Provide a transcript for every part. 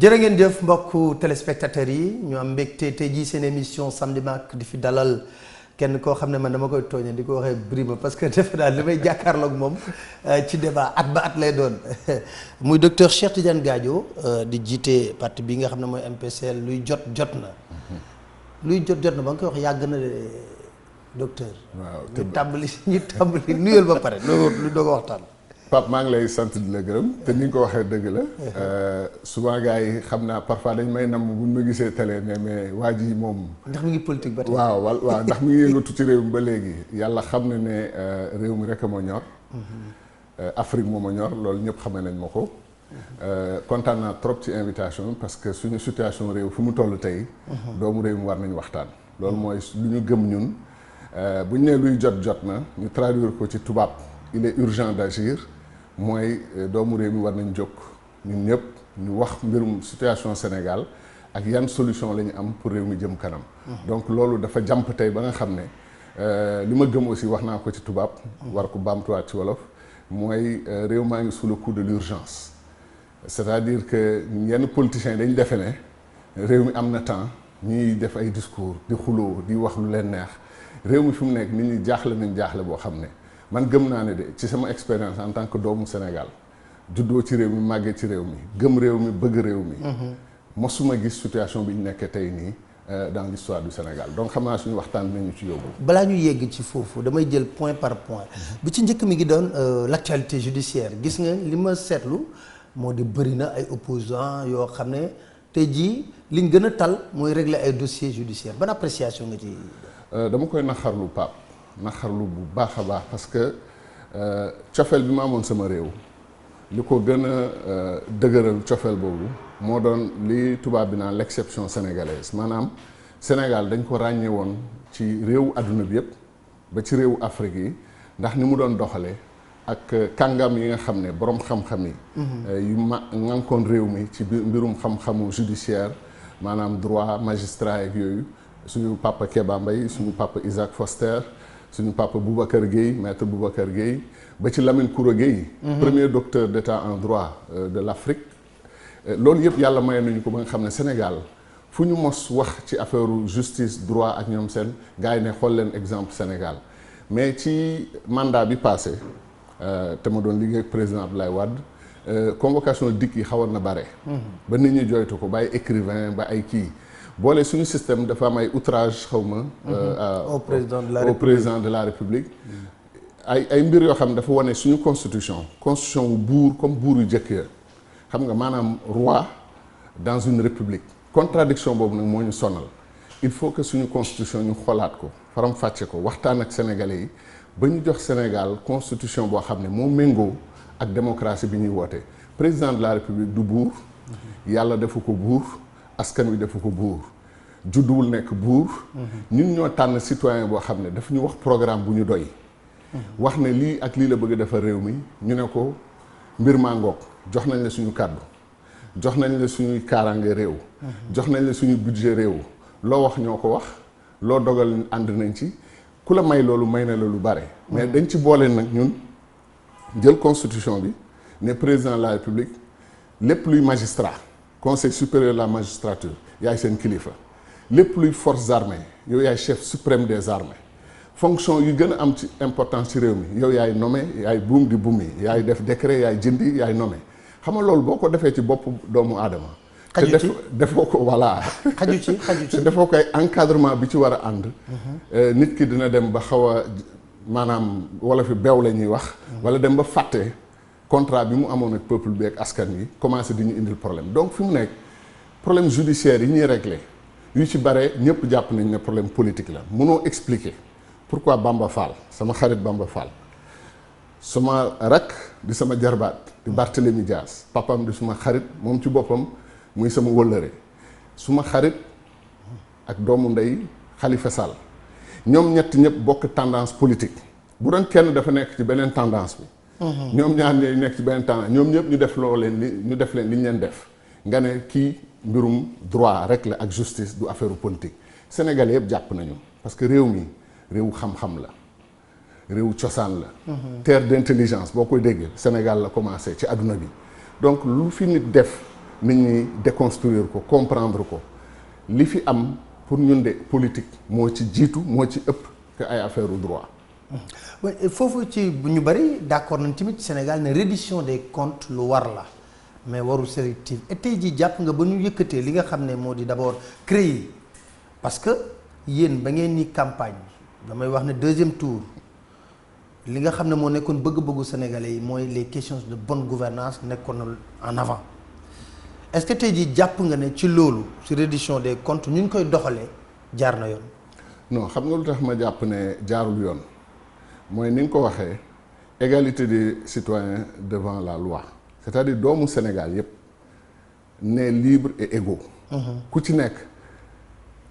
jërë ngeen jëf mbokku téléspectateurs yi ñu am mbégte tey jii seen émission samedi mag di fi dalal kenn koo xam ne man dama koy tooñe di ko waxee Birima parce que defe naa li may jàkkaarloog moom ci débat at ba at lay doon muy docteur Cheikh Tidiane Gadio di jiite parti bi nga xam ne mooy MPCL luy jot na luy jot na ba nga koy wax yàgg na de docteur. waaw ñu tàmbali nuyal ba pare lu doog a waxtaan. Pape maa ngi lay sant di la gërëm te ni nga ko waxee dëgg la souvent gars yi xam naa parfois dañ may nam bu ñu ma gisee télé mais waa ji moom. ndax mi ngi politique ba tey. waaw ndax mi ngi yëngatu ci réew mi ba léegi yàlla xam na ne réew mi rek a ma ñor. Afrique moo ma ñor loolu ñëpp xamee nañ ma ko. kontaan naa trop ci invitation parce que suñu situation réew fu mu toll tey. doomu réew mi war nañu waxtaan. loolu mooy lu ñu gëm ñun bu ñu nee luy jot na ñu traduire ko ci tubaab il est urgent d'agir. mooy doomu réew mi war nañ jóg ñun ñëpp ñu wax mbirum situation Sénégal ak yan solution la ñu am pour réew mi jëm kanam. donc loolu dafa jàmp tey ba nga xam ne li ma gëm aussi wax naa ko ci tubaab. war ko baamtuwaat ci wolof mooy réew maa ngi sous le coup de l'urgence c'est-à-dire que yenn politiciens dañ defe ne réew mi am na temps ñuy def ay discours di xuloo di wax lu leen neex réew mi fi mu nekk nit ñi jaaxle nañ jaaxle boo xam ne. man gëm naa ne de ci sama expérience en tant que doomu Sénégal juddoo ci réew mi màggee ci réew mi gëm réew mi bëgg réew mi. mosuma gis situation bi ñu nekkee tey nii dans l'histoire du Sénégal donc xam naa suñu waxtaan nañu ci yóbbu. balaa ñu yegg ci foofu damay jël point par point bi ci njëkk mi ngi doon l'actualité judiciaire gis nga li ma seetlu moo di bëri na ay opposants yoo xam ne tey jii liñ gën a tal mooy régler ay dossiers judiciaires ban appréciation nga ci. dama koy naxarlu Pape. naxarlu bu baax a baax parce que cofeel bi ma amoon sama réew li ko gën a dëgëral cofeel boobu moo doon li tubaab bi naan l'exception sénégalaise maanaam Sénégal dañ ko ràññee woon ci réewu àdduna bi yëpp ba ci réewu Afrique yi ndax ni mu doon doxalee ak kàngam yi nga xam ne boroom xam-xam yi yu ŋànkoon réew mi ci mbirum xam-xamu judiciaire maanaam droit magistrat ak yooyu suñu papa Kéba Mbaye suñu papa Isaac Foster suñu papa Boubacar Gueye maître Boubacar Gueye ba ci Lamine Koura Gueye premier docteur d'état en droit de l'Afrique loolu yëpp yàlla maye nañu ko ba nga xam ne Sénégal fu ñu mos wax ci affaire justice droit ak ñoom seen gars yi ne xool leen exemple Sénégal mais ci mandat bi passé te ma doon liggéey ak président Abdoulaye Wade convocation dikk yi xawoon na bare ba nit ñi jooytu ko ba ay écrivain ba ay kii boole suñu système dafa am ay outrage xaw ma. au président de la République. ay mbir yoo xam ne dafa wane suñu constitution wu buur comme buur yu jëkk ya xam nga maanaam roi dans une république contradiction boobu nag moo ñu sonal il faut que suñu constitution ñu xoolaat ko faram fàcce ko waxtaan ak sénégalais yi ba ñu jox Sénégal constitution boo xam ne moo méngoo ak démocratie bi ñuy woote président de la République du buur yàlla defu ko buur. askan wi defu ko buur judduwul nekk buur ñun ñoo tànn citoyen boo xam ne daf ñu wax programme bu ñu doy wax ne lii ak lii la bëgg a defar réew mi ñu ne ko mbir maa ngoog jox nañ la suñu kàddu jox nañ la suñuy kaaraange réew jox nañ la suñu budget réew loo wax ñoo ko wax loo dogal ànd nañ ci ku la may loolu may na la lu bare mais dañ ci boole nag ñun jël constitution bi ne président de la République lépp luy magistrat conseil supérieur de la magistrature yaay seen kilifa lépp luy forces armées yow yaay chef suprême des armées fonction yu gën a am ci importance ci réew mi yow yaay nommé yaay buum di buum yi yaay def décret yaay jëndi yaay nommé xam nga loolu boo ko defee ci bopp doomu aadama te defoo ko voilà xaju ci te defoo ko ay encadrement bi ci war a ànd nit ki dina dem ba xaw a maanaam wala fi beew la ñuy wax wala dem ba fàtte contrat bi mu amoon ak peuple bi ak askan wi commencé di ñu indil problème donc fi mu nekk problème judiciaire yi ñuy régler yu ci bare ñëpp jàpp nañ ne problème politique la mënoo expliquer pourquoi Bamba Fall sama xarit Bamba Fall sama rak di sama jarbaat di Barthélémy Dias papam di suma xarit moom ci boppam muy sama wëllëre suma xarit ak doomu ndey Khalifa Sall ñoom ñett ñëpp bokk tendance politique bu doon kenn dafa nekk ci beneen tendance bi ñoom ñaar ñooy nekk ci benn temps ñoom ñëpp ñu def leen li ñu leen def nga ne kii mbirum droit rek la ak justice du affaire politique sénégalais yëpp jàpp nañu parce que réew mi réewu xam-xam la réewu cosaan la terre d'intelligence boo koy dégg Sénégal la commencé ci àdduna bi donc lu fi nit def nit ñi déconstruire ko comprendre ko li fi am pour ñun de politique moo ci jiitu moo ci ëpp que ay affaire u droit foofu ci bu ñu bëri d'accord nañ tamit Sénégal ne reddition des comptes lu war la mais warul sélective et tey jii jàpp nga ba ñu yëkkatee li nga xam ne moo di d'abord CREI parce que yéen ba ngeen ni campagne damay wax ne deuxième tour li nga xam ne moo nekkoon bëgg-bëggu sénégalais yi mooy les questions de bonne gouvernance nekkoon en avant est-ce que tey jii jàpp nga ne ci loolu ci reddition des comptes ñu ngi koy doxalee jaar na yoon. non xam nga lu tax ma jàpp ne jaarul yoon mooy ni nga ko waxee égalité des citoyens devant la loi c'est-à-dire doomu Sénégal yépp ne libre et égaux. ku ci nekk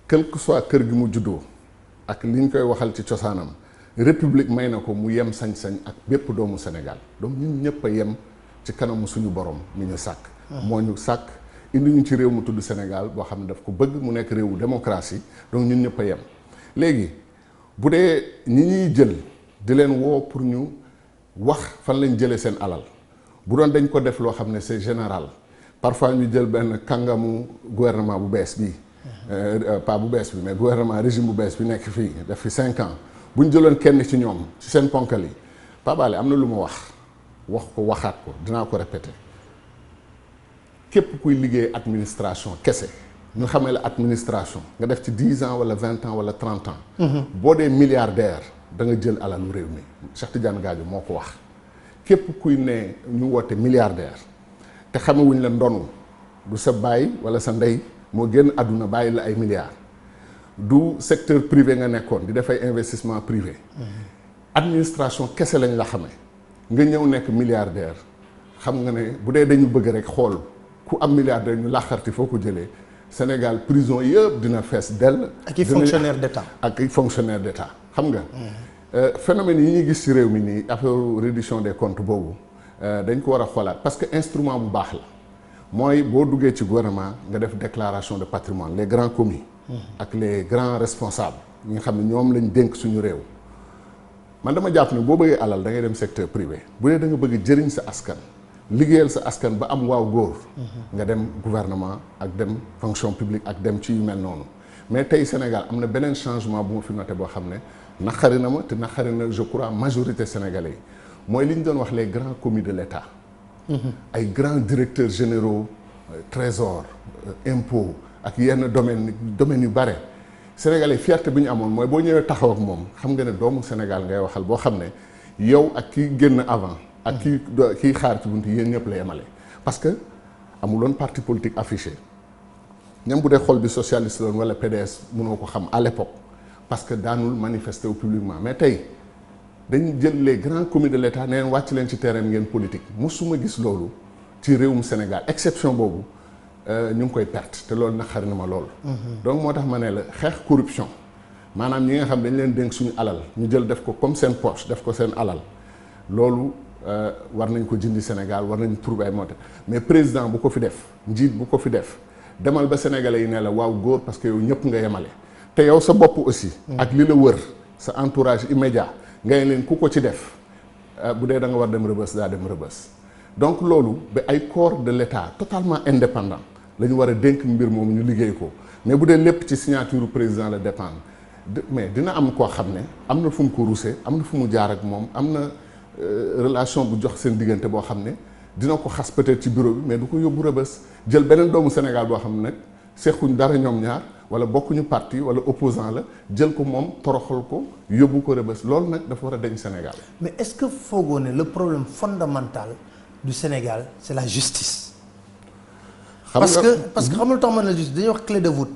quel que soit kër gi mu juddoo ak li ñu koy waxal ci cosaanam république may na ko mu yem sañ-sañ ak bépp doomu Sénégal donc ñun ñëpp a yem ci kanamu suñu borom mi ñu sàkk. moo ñu sàkk indi ñu ci réew mu tudd Sénégal boo xam ne daf ko bëgg mu nekk réewu démocratie donc ñun ñëpp a yem léegi bu dee ñi ñuy jël di leen woo pour ñu wax fan lañ jëlee seen alal bu doon dañ ko def loo xam ne c'est général parfois ñu jël benn kàngamu gouvernement bu bees bii pas bu bees bi mais gouvernement régime bu bees bi nekk fii def fi 5 ans bu ñu jëloon kenn ci ñoom ci seen ponkal yi Pape Alé am na lu ma wax ko waxaat ko dinaa ko répéter képp kuy liggéey administration kese ñu xamee la administration nga def ci 10 ans wala 20 ans wala 30 ans boo dee milliardaire da nga jël alalu réew mi Cheikh Tidiane Gadio moo ko wax képp kuy ne ñu woote milliardaire te xamewuñ la ndonu du sa baay wala sa ndey moo génn àdduna bàyyi la ay milliards du secteur privé nga nekkoon di def ay investissement privé administration kese lañ la xamee nga ñëw nekk milliardaire xam nga ne bu dee dañu bëgg rek xool ku am milliardaire ñu laaxarti foo ko jëlee Sénégal prison yëpp dina fees dell ak i fonctionnaire d'État ak i fonctionnaire d'État xam nga phénomène yi ñuy gis ci réew mi nii affaire reddition des comptes boobu dañ ko war a xoolaat parce que instrument bu baax la mooy boo duggee ci gouvernement nga def déclaration de patrimoine les grands commis ak les grands responsables ñi nga xam ne ñoom lañ dénk suñu réew man dama jàpp ne boo bëggee alal da ngay dem secteur privé bu dee da nga bëgg jëriñ sa askan liggéeyal sa askan ba am waaw góor nga dem gouvernement ak dem fonction publique ak dem ci yu mel noonu mais tey Sénégal am na beneen changement bu ma fi noté boo xam ne naqari na ma te naqari na je crois majorité sénégalais yi mooy li ñu doon wax les grands commis de l'État ay grands directeurs généraux trésor impôt ak yenn domaines yu bare sénégalais fierté bi ñu amoon mooy boo ñëwee taxaw ak moom xam nga ne doomu Sénégal ngay waxal boo xam ne yow ak ki génn avant ak kii xaar ci buntu yéen ñëpp la yemale parce que amuloon parti politique affiché ñam bu dee xol bi socialiste loon wala PDS mënoo ko xam à l'époque parce que daanul manifester wu publiquement mais tey dañ jël les grands commis de l'État neen wàcc leen ci terrain ngeen politique mosuma gis loolu ci réewum Sénégal exception boobu ñu ngi koy perte te loolu naqari na ma loolu donc moo tax ma ne la xeex corruption maanaam ñi nga xam dañ leen dénk suñu alal ñu jël def ko comme seen poche def ko seen alal loolu war nañ ko jindi Sénégal war nañ trouver ay moyens mais président bu ko fi def njiit bu ko fi def demal ba sénégalais yi ne la waaw góor parce que yow ñëpp nga yemale te yow sa bopp aussi ak li la wër sa entourage immédiat ngay leen ku ko ci def bu dee da nga war dem rëbës daa dem rëbës donc loolu ba ay corps de l'État totalement indépendant la ñu war a dénk mbir moomu ñu liggéey ko mais bu dee lépp ci signature président la dépendre mais dina am koo xam ne am na fu mu ko ruusee am na fu mu jaar ak moom am na relation bu jox seen diggante boo xam ne dina ko xas peut-être ci bureau bi mais du ko yóbbu rëbës jël beneen doomu Sénégal boo xam ne nag seexuñ dara ñoom ñaar wala bokkuñu parti wala opposant la jël ko moom toroxal ko yóbbu ko rëbës loolu nag dafa war a deñ Sénégal. mais est-ce que foogoo ne le problème fondamental du Sénégal c'est la justice. parce que xamul tax man la justice dañuy wax clé de voûte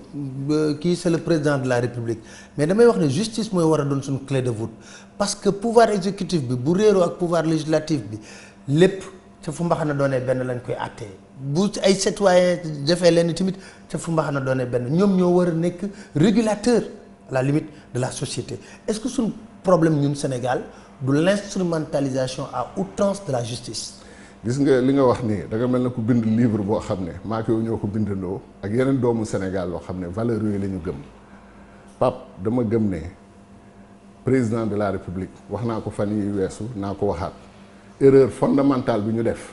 kii c'est le président de la République mais damay wax ne justice mooy war a doon suñu clé de voûte parce que pouvoir exécutif bi bu réeroo ak pouvoir législatif bi lépp ca fu mbaxana doonee benn lañ koy àttee bu ay citoyens defee leen tamit ca fu mbaxana doonee benn ñoom ñoo war a nekk régulateur à la limite de la société est-ce que suñu problème ñun Sénégal du l'instrumentalisation à outrance de la justice. gis nga li nga wax nii da nga mel na ku bind livre boo xam ne maa ko ñoo ko bindandoo ak yeneen doomu Sénégal loo xam ne valeurs yooyu la ñu gëm Pape dama gëm ne président de la République wax naa ko fan yi weesu naa ko waxaat erreur fondamentale bi ñu def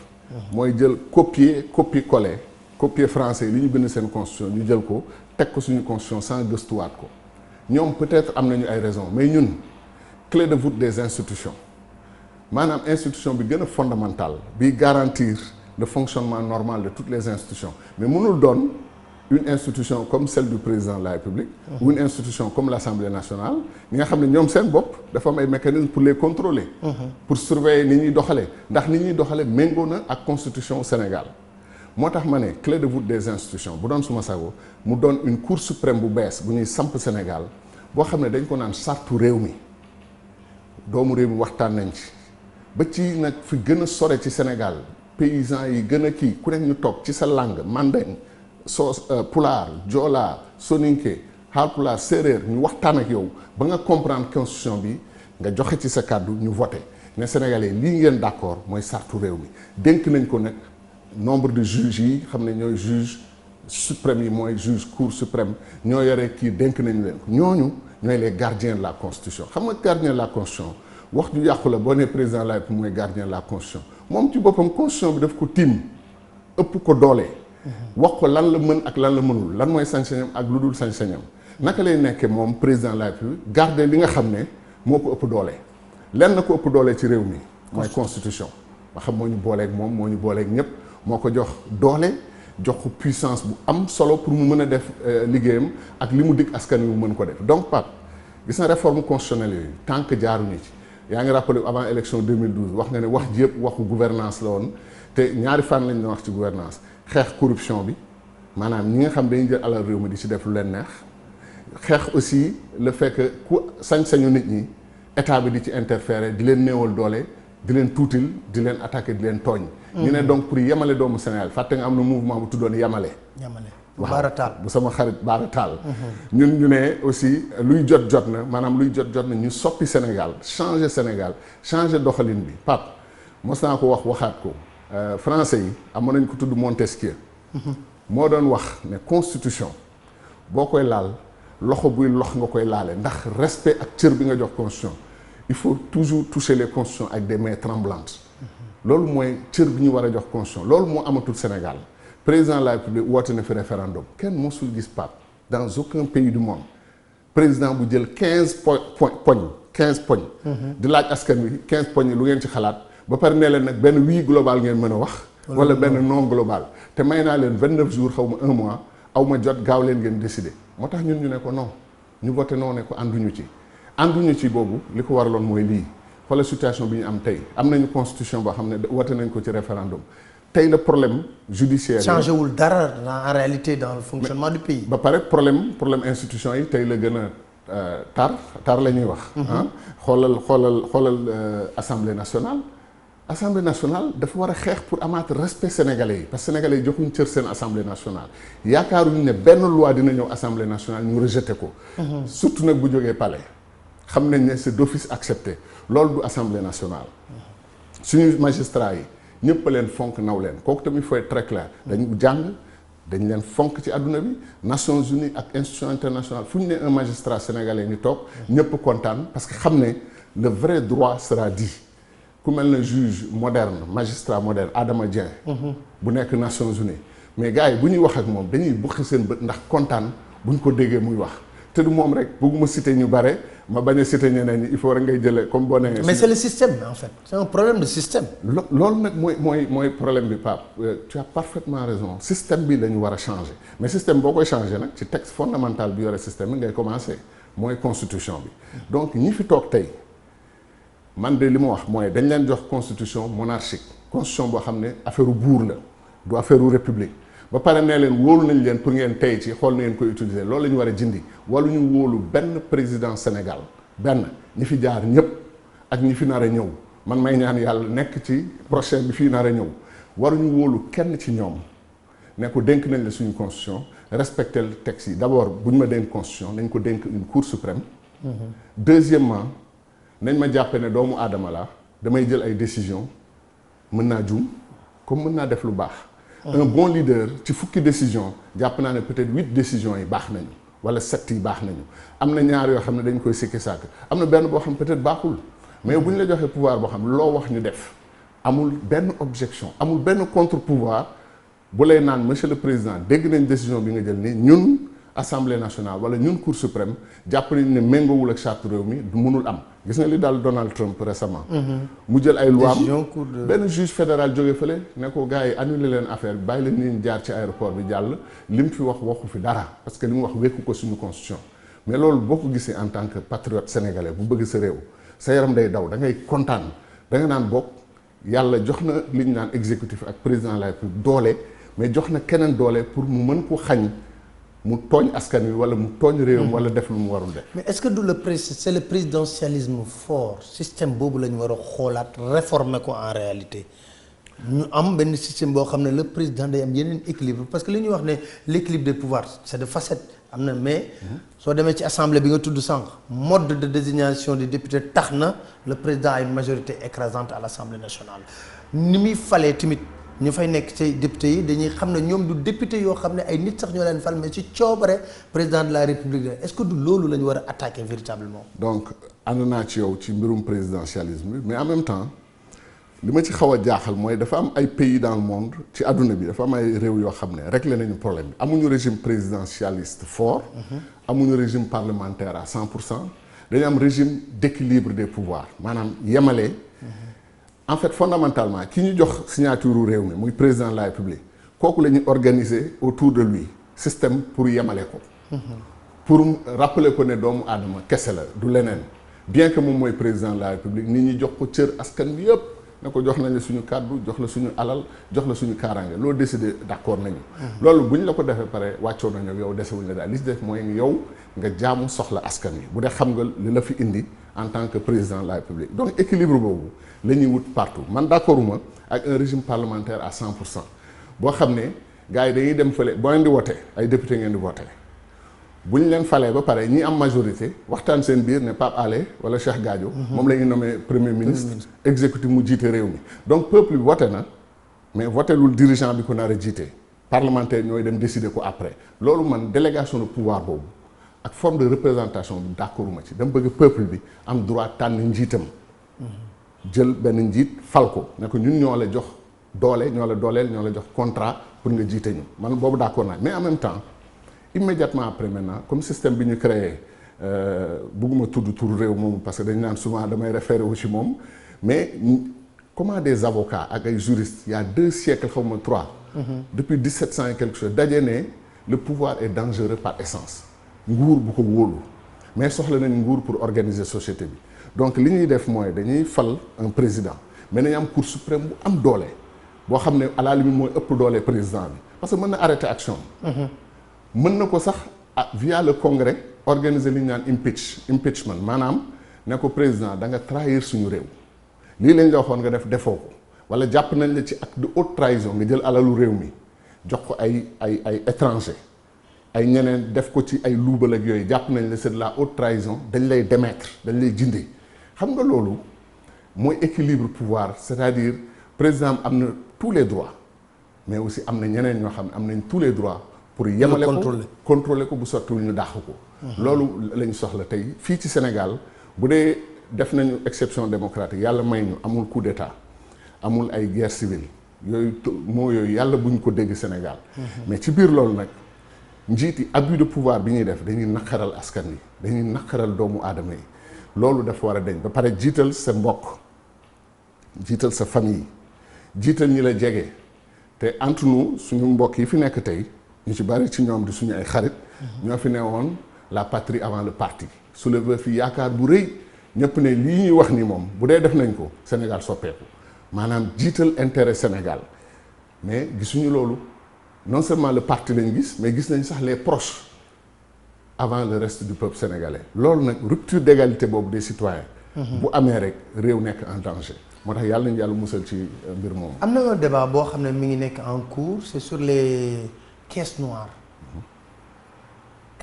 mooy jël copier français li ñu bind seen constitution ñu jël ko teg ko suñu constitution sans gëstuwaat ko ñoom peut-être am nañu ay raisons mais ñun clé de voûte des institutions maanaam institution bi gën a fondamentale bi garantir le fonctionnement normal de toutes les institutions mais mënul doon une institution comme celle du président de la République ou une institution comme l'Assemblée nationale ñi nga xam ne ñoom seen bopp dafa am ay mécanismes pour les contrôler pour surveiller ni ñuy doxalee ndax ni ñuy doxalee méngoo na ak constitution au Sénégal moo tax ma ne clé de voûte des institutions bu doon suma sago mu doon une cour suprême bu bees bu ñuy samp Sénégal boo xam ne dañ ko naan sartu réew mi doomu réew mi waxtaan nañ ci ba ci nag fi gën a sore ci Sénégal paysans yi gën a kii ku nekk ñu toog ci sa langue mandeng pulaar joola soninke haalpulaar séeréer ñu waxtaan ak yow ba nga comprendre constitution bi nga joxe ci sa kàddu ñu voté ne Sénégalais lii ngeen d'accord mooy sartu réew mi dénk nañ ko nag nombre de juges yi xam ne ñooy juge suprême yi mooy juge cour suprême ñoo yore kii dénk nañu leen ko ñooñu ñooy les gardiens de la constitution xam nga gardien de la constitution wax ju yàqu la boo nee président de la République mooy gardien de la constitution moom ci boppam constitution bi daf ko tiim ëpp ko doole. wax ko lan la mën ak lan la mënul lan mooy sañ-sañam ak lu dul sañ-sañam naka lay nekkee moom président de la République garder li nga xam ne moo ko ëpp doole lenn na ko ëpp doole ci réew mi mooy constitution ba xam moo ñu booleeg moom moo ñu booleeg ñëpp moo ko jox doole jox ko puissance bu am solo pour mu mën a def liggéeyam ak li mu dig askan wi mu mën ko def donc Pape gis na réforme constitutionnelle yooyu tant que jaaruñu ci yaa ngi rappelé avant élection 2012 wax nga ne wax ji yëpp waxu gouvernance la woon te ñaari fan lañ doon wax ci gouvernance xeex corruption bi maanaam ñi nga xam dañuy jël alal réew mi di ci def lu leen neex xeex aussi le fait que ku sañ-sañu nit ñi état bi di ci interférer di leen néewal doole di leen tuutil di leen attaquer di leen tooñ. ñu ne donc pour yemale doomu Sénégal fàtte nga am na mouvement bu tuddoon yemale. Baaratal bu sama xarit Baaratal. ñun ñu ne aussi luy jot na maanaam luy jot na ñu soppi Sénégal changer doxalin bi Pape mos naa ko waxaat ko français yi amoon nañ ko tudd Montesquieu. moo doon wax ne constitution boo koy laal loxo buy lox nga koy laale ndax respect ak cër bi nga jox constitution il faut toujours toucher les constitutions avec des mains tremblantes. loolu mooy cër bi ñu war a jox constitution loolu moo amatul Sénégal. président de la République woote na fi référendum kenn mosul gis Pape dans aucun pays du monde président bu jël 15 poñ di laaj askan wi 15 poñ yi lu ngeen ci xalaat ba pare nee leen nag benn oui global ngeen mën a wax wala benn non global te may naa leen 29 jours xaw ma 1 mois aw ma jot gaaw leen ngeen décider moo tax ñun ñu ne ko non ñu voté non ne ko ànduñu ci boobu li ko waraloon mooy lii xoolal situation bi ñu am tey am nañu constitution boo xam ne wote nañ ko ci référendum tey le problème judiciaire changé wul dara en réalité dans le fonctionnement du pays. ba pare problème institution yi tey la gën a tar la ñuy wax. xoolal assemblée nationale dafa war a xeex pour amaat respect sénégalais yi parce que sénégalais yi joxuñ cër seen assemblée nationale yaakaaruñu ne benn loi dina ñëw assemblée nationale ñu rejeté ko. surtout nag bu jógee palais xam nañ ne c'est d'office accepté loolu du assemblée nationale. suñu magistrat yi. ñëpp leen fonk naw leen kooku tamit il faut être très clair dañu jàng dañ leen fonk ci àdduna bi Nations Unies ak institution internationale fu ñu ne un magistrat sénégalais ñu toog ñëpp kontaan parce que xam ne le vrai droit sera dit ku mel ne juge moderne magistrat moderne Adama Dieng bu nekk Nations Unies mais gars yi bu ñuy wax ak moom dañuy buqi seen bët ndax kontaan bu ñu ko déggee muy wax te du moom rek bëgguma citer ñu bare ma bañ a citer ñeneen ñi il faut rek ngay jëlee comme boo nee. mais c'est le système en fait c'est un problème de système. loolu nag mooy problème bi Pape tu as parfaitement raison système bi la ñu war a changer mais système boo koy changer nag ci texte fondamental bi yore système bi ngay commencer mooy constitution bi donc ñi fi toog tey man de li ma wax mooy dañ leen jox constitution monarchique constitution boo xam ne affaire buur la du affaire république. ba pare nee leen wóolu nañ leen pour ngeen tey ci xool na ngeen koy utiliser loolu la ñu war a jindi wala ñu wóolu benn président Sénégal benn ñi fi jaar ñëpp ak ñi fi nar a ñëw man may ñaan yàlla nekk ci prochain bi fii nar a ñëw waruñu wóolu kenn ci ñoom ne ko dénk nañ la suñu constitution respecter le texte yi d'abord bu ñu ma dénk constitution nañ ko dénk une cour suprême. Deuxièmement nañ ma jàppe ne doomu aadama la damay jël ay décisions mën naa juum comme mën naa def lu baax. un bon leader ci fukki décision jàpp naa ne peut-être 8 décisions yi baax nañu wala 7 yi baax nañu am na ñaar yoo xam ne dañ koy sikki sàkk am na benn boo xam peut-être baaxul mais bu ñu la joxee pouvoir boo xam loo wax ñu def amul benn objection amul benn contre-pouvoir bu lay naan monsieur le président dégg nañ décision bi nga jël ni ñun assemblée nationale wala ñun cour suprême jàpp nañ ne méngoowul ak charte réew mi du mënul am gis nga li daal Donald Trump récemment mu jël ay loi benn juge fédéral jóge fële ne ko gars yi annulé leen affaire bi bàyyi leen ni ñu jaar ci aéroport bi jàll li mu fi waxu fi dara parce que li mu wax wékku ko suñu constitution mais loolu boo ko gisee en tant que patriote sénégalais bu bëgg sa réew sa yaram day daw da ngay kontaan da nga naan bokk yàlla jox na li ñu naan exécutif ak président de la République doole mais jox na keneen doole pour mu mën ko xañ mu tooñ askan wi wala mu tooñ réewam wala def lu mu warul def. mais est-ce que du c'est le présidentialisme fort système boobu la ñu war a xoolaat réformer ko en réalité ñu am benn système boo xam ne le président day am yeneen équilibre parce que li ñuy wax ne l'équilibre des pouvoirs c'est de facettes am na mais soo demee ci assemblée bi nga tudd sànq mode de désignation des députés tax na le président a une majorité écrasante à l'Assemblée nationale ni muy falee tamit ñu fay nekk ci député yi dañuy xam ne ñoom du député yoo xam ne ay nit sax ñoo leen fal mais ci coobare président de la république est-ce que du loolu la ñu war a attaquer véritablement. donc ànd naa ci yow ci mbirum présidentialisme bi mais en même temps li ma ci xaw a jaaxal mooy dafa am ay pays dans le monde ci àdduna bi dafa am ay réew yoo xam ne réglé nañu problème bi amuñu régime présidentialiste fort. amuñu régime parlementaire à 100%. dañu am régime d'équilibre des pouvoirs maanaam yemale. en fait fondamentalement ki ñu jox signature réew mi muy président de la République kooku la ñuy organiser autour de lui système pour yemale ko. pour rappeler ko ne doomu aadama kese la du leneen bien que moom mooy président de la République nit ñi jox ko cër askan bi yëpp ne ko jox nañ la suñu kàddu jox la suñu alal jox la suñu kaaraange loolu décidé d'accord nañu. loolu bu ñu la ko defee pare wàccoo nañu ak yow desewuñ la daal li ci def mooy yow nga jaamu soxla askan wi bu dee xam nga li la fi indi en tant que président de la République donc équilibre boobu la ñuy wut partout man d'accorduma ak un régime parlementaire à 100% boo xam ne gars yi dañuy dem fële boo leen di voté ay député ngeen di voté bu ñu leen falee ba pare ñi am majorité waxtaan seen biir ne Pape Alé wala Cheikh Gadio moom la ñuy nommé premier ministre exécutif mu jiite réew mi donc peuple bi voté na mais voté lul dirigeant bi ko nar a jiite parlementaire ñooy dem décider ko après loolu man délégation de pouvoir boobu ak forme de représentation bi d'accorduma ci dama bëgg peuple bi am droit tànn njiitam jël benn njiit fal ko ne ko ñun ñoo la jox doole ñoo la dooleel ñoo la jox contrat pour nga jiite ñu man boobu d'accord naa mais en même temps immédiatement après maintenant comme système bi ñu créé bëgguma tudd tur réew moomu parce que dañu naan souvent damay référé wu ci moom mais comment des avocats ak ay juristes il y a 2 siècles xaw ma 3 depuis 1700 et quelque chose daje ne le pouvoir est dangereux par essence nguur bu ko wóolu mais soxla nañ nguur pour organiser société bi donc li ñuy def mooy dañuy fal un président mais nañu am cour suprême bu am doole boo xam ne à la limite mooy ëpp doole président bi parce que mën na arrêter action mën na ko sax via le congrès organiser li ñu naan impeachment maanaam ne ko président da nga trahir suñu réew lii lañ la waxoon nga def defoo ko wala jàpp nañ la ci acte de haute trahison nga jël alalu réew mi jox ko ay étranger ay ñeneen def ko ci ay luubal ak yooyu jàpp nañ la c'est de la haute trahison dañ lay démettre dañ lay jinde xam nga loolu mooy équilibre pouvoir c'est-à-dire président am na tous les droits mais aussi am na ñeneen ñoo xam ne am nañ tous les droits pour yemale ko contrôler ko bu sottiwul ñu dàq ko loolu lañu soxla tey fii ci Sénégal bu dee def nañu exception démocratique yàlla may ñu amul coup d'état amul ay guerre civile yooyu moo yooyu yàlla buñ ko dégg Sénégal mais ci biir loolu nag njiit yi abus de pouvoir bi ñuy def dañuy naqaral askan wi dañuy naqaral doomu aadama yi loolu dafa war a deñ ba pare jiital sa mbokk jiital sa famille jiital ñi la jege te entre nous suñu mbokk yi fi nekk tey ñu ci bari ci ñoom di suñu ay xarit ñoo fi ne woon la patrie avant le parti soulever fi yaakaar bu rëy ñëpp ne lii ñuy wax ni moom bu dee def nañ ko Sénégal soppeeku maanaam jiital intérêt Sénégal mais gisuñu loolu non seulement le parti lañ gis mais gis nañ sax les proches avant le reste du peuple sénégalais loolu nag rupture d'égalité boobu des citoyens bu amee rek réew nekk en danger moo tax yàlla nañu yàlla musal ci mbir moomu. am na un débat boo xam ne mi ngi nekk en cours c'est sur les caisses noires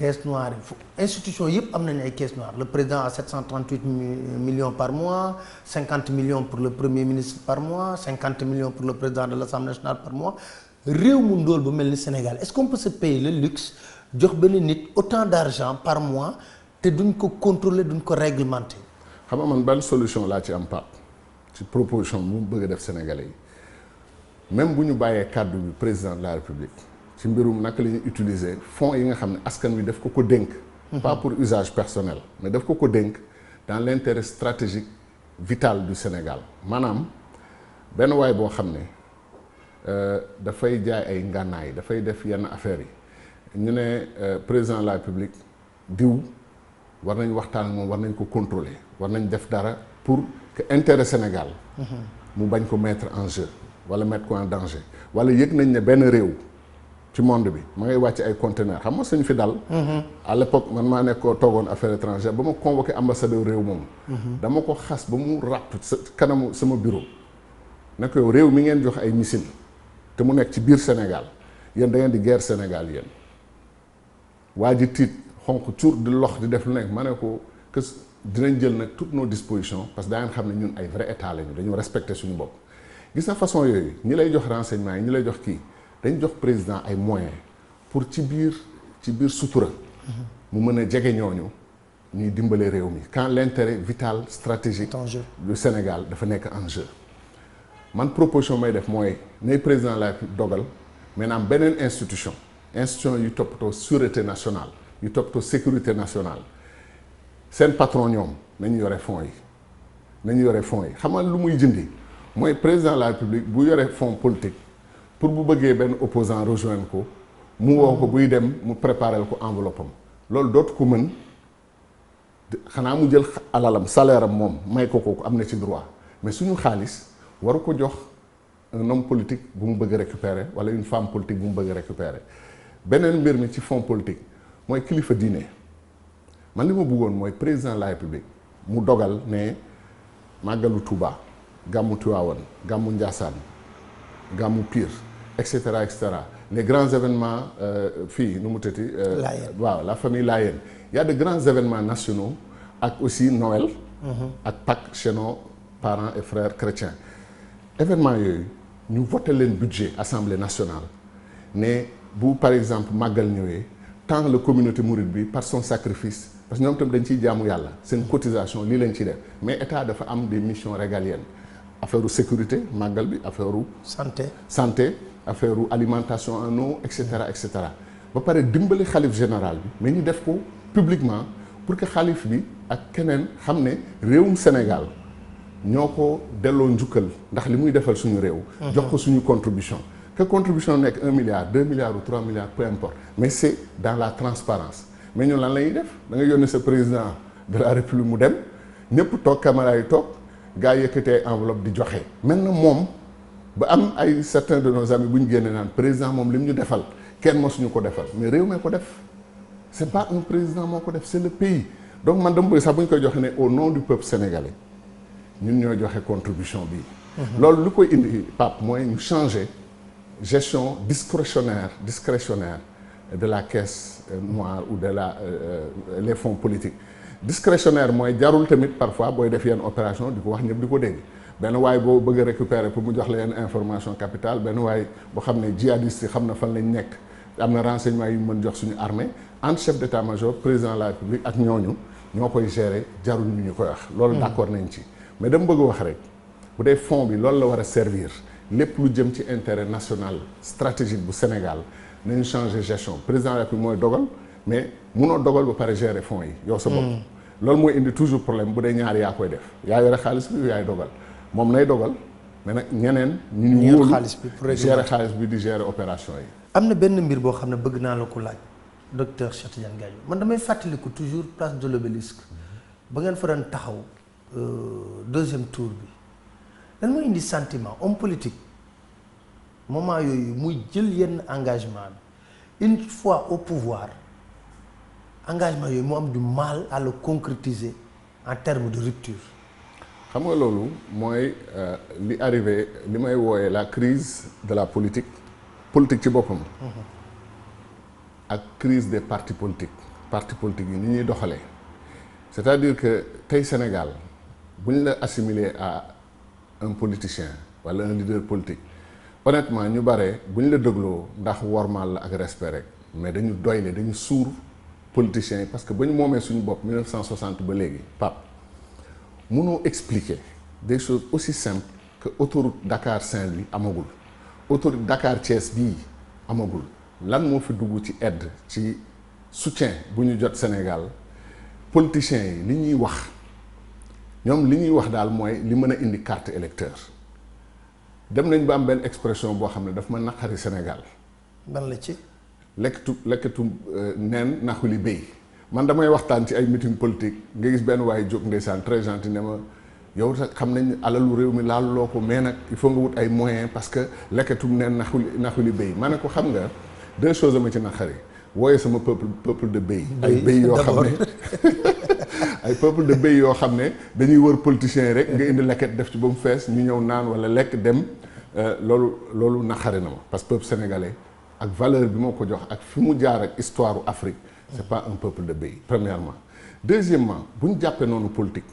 caisse noire institution yëpp am nañu ay caisse noire le président a 738 millions par mois 50 millions pour le premier ministre par mois 50 millions pour le président de l'Assemblée nationale par mois réew mu ndóol bu mel ni Sénégal est-ce qu'on peut se payer le luxe jox benn nit autant d'argent par mois te duñ ko contrôler duñ ko réglementer. xam nga man ban solution laa ci am Pape ci proposition bu mu bëgg a def Sénégalais yi même bu ñu bàyyee kàddu bi président de la République ci mbirum naka la ñuy utiliser fonds yi nga xam ne askan wi daf ko dénk. pas pour usage personnel mais daf ko dénk dans l'intérêt stratégique vital du Sénégal maanaam benn waay boo xam ne dafay jaay ay ngànnaay dafay def yenn affaires yi ñu ne président de la République diw war nañ waxtaan ak moom war nañ ko contrôler war nañ def dara pour que intérêt Sénégal mu bañ ko mettre en jeu wala mettre ko en danger wala yëg nañ ne benn réew ci monde bi ma ngay wàcc ay conteneurs xam nga suñu fi dal à l'époque man maa nekk toogoon affaires étrangères ba ma convoqué ambassadeur réew moom dama ko xas ba mu ràpp sa kanamu sama bureau ne ko yow réew mi ngeen jox ay missile te mu nekk ci biir Sénégal yéen da ngeen di guerre Sénégal yéen waa ji tiit xonq cuur di lox di def lu nekk ma ne ko que dinañ jël nag toutes nos dispositions parce que daa ngeen xam ne ñun ay vrai état lañu dañu respecter suñu bopp gis na façon yooyu ñi lay jox renseignement yi ñi lay jox kii dañ jox président ay moyens pour ci biir sutura mu mën a jege ñooñu ñuy dimbale réew mi quand l'intérêt vital stratégique du Sénégal dafa nekk en jeu man proposition may def mooy nay président la dogal maintenant beneen institution yu toppatoo sûreté nationale yu toppatoo sécurité nationale seen patron ñoom nañu yore fonds yi xam nga lu muy jëndi mooy président de la République bu yore fonds politique pour bu bëggee benn opposant rejoindre ko mu woo ko buy dem mu préparer ko enveloppe am loolu dootu ko mën xanaa mu jël alalam salaire am moom may ko am na ci droit mais suñu xaalis waru ko jox un homme politique bu mu bëgg a récupérer wala une femme politique bu mu bëgg a récupérer beneen mbir mi ci fonds politique mooy kilifa diine man li ma bëggoon mooy président de la République mu dogal ne màggalu Touba gàmmu Tivaouane gàmmu Ndiassane gàmmu Pire et cetera les grands événements fii nu mu tëti waaw la famille Layène il y a de grands événements nationaux ak aussi Noël ak Pâques chez nos parents et frères chrétiens événements yooyu ñu voté leen budget Assemblée nationale ne bu par exemple màggal ñëwee tant la communauté mouride bi par son sacrifice parce que ñoom tam dañ ciy jaamu yàlla seen cotisation lii lañ ciy def mais état dafa am des missions régaliennes affaire u sécurité màggal bi affaire u santé affaire u alimentation en eau et cetera ba pare dimbali xalif général bi mais ñu def ko publiquement pour que xalif bi ak keneen xam ne réewum Sénégal ñoo ko delloo njukkal ndax li muy defal suñu réew jox ko suñu contribution que contribution nekk 1 milliard 2 milliards ou 3 milliards peu importe mais c'est dans la transparence mais ñun lan la ñuy def da nga yónnee sa président de la République mu dem ñëpp toog caméra yi toog gaa yëkkatee enveloppe di joxe mel na moom ba am ay certains de nos amis bu ñu génnee naan président moom li mu ñu defal kenn mosuñu ko defal mais réew mi ko def c'est pas un président moo ko def c'est le pays donc man dama bëgg sax bu ñu koy joxe ne au nom du peuple sénégalais ñun ñoo joxe contribution bi loolu lu koy indi Pape mooy ñu changer gestion discrétionnaire de la caisse noire ou de les fonds politiques discrétionnaire mooy jarul tamit parfois booy def yenn opération di ko wax ñëpp di ko dégg benn waay boo bëgg a récupérer pour mu jox la yenn information capitale benn waay boo xam ne djihadistes yi xam na fan lañ nekk am na renseignement yu mën jox suñu armée entre chef d'état-major président de la République ak ñooñu ñoo koy gérer jarul ñu koy wax loolu d'accord nañ ci mais dama bëgg wax rek bu dee fonds bi loolu la war a servir lépp lu jëm ci intérêt national stratégique bu Sénégal nañu changer gestion président de la République mooy dogal mais munoo dogal ba pare gérer fonds yi yow sa bopp loolu mooy indi toujours problème bu dee ñaar yaa koy def yaa yore xaalis bi yaay dogal moom nay dogal mais nag ñeneen ñu wóolu gérer xaalis bi di gérer opération yi am na benn mbir boo xam ne bëgg naa la ko laaj docteur Cheikh Tidiane Gadio man damay fàttaliku toujours place de l'Obélisque ba ngeen fa doon taxaw deuxième tour bi lan mooy indi sentiment homme politique moment yooyu muy jël yenn engagement bi une fois au pouvoir engagement yooyu mu am du mal à le concrétiser en termes de rupture. xam nga loolu mooy li arrivé li may wooyee la crise de la politique ci boppam. ak crise des partis politiques yi ni ñuy doxalee c'est-à-dire que tey Sénégal bu ñu la assimiler à un politicien wala un leader politique honnêtement ñu bare bu ñu la dégloo ndax wormaal la ak respect rek mais dañu doyle dañu suur politiciens yi parce que ba ñu moomee suñu bopp 1960 ba léegi Pape mënoo expliquer des choses aussi simples que autoroute Dakar Saint-Louis amagul autoroute Dakar Thiès bii amagul lan moo fi dugg ci aide ci soutien bu ñu jot Sénégal politiciens yi li ñuy wax ñoom li ñuy wax daal mooy li mën a indi carte électeur dem nañ ba am benn expression boo xam ne daf ma naqari Sénégal. ban la ci. lekkatu neen naxuli béy man damay waxtaan ci ay meeting politique nga gis benn waaye jóg ndeysaan très gentil ne ma yow sax xam nañ alalu réew mi laaluloo ko mais nag il faut nga wut ay moyens parce que lekkatu neen naxuli béy ma ne ko xam nga deux choses ma ci naqari wooye sama peuple de béy ay béy yoo xam ne ay peuple de béy yoo xam ne dañuy wër politiciens yi rek nga indi lekket def ci ba mu fees ñu ñëw naan wala lekk dem loolu naqari na ma parce que peuple sénégalais ak valeur bi moo ko jox ak fi mu jaar ak histoire u Afrique c'est pas un peuple de béy premièrement deuxièmement bu ñu jàppee noonu politique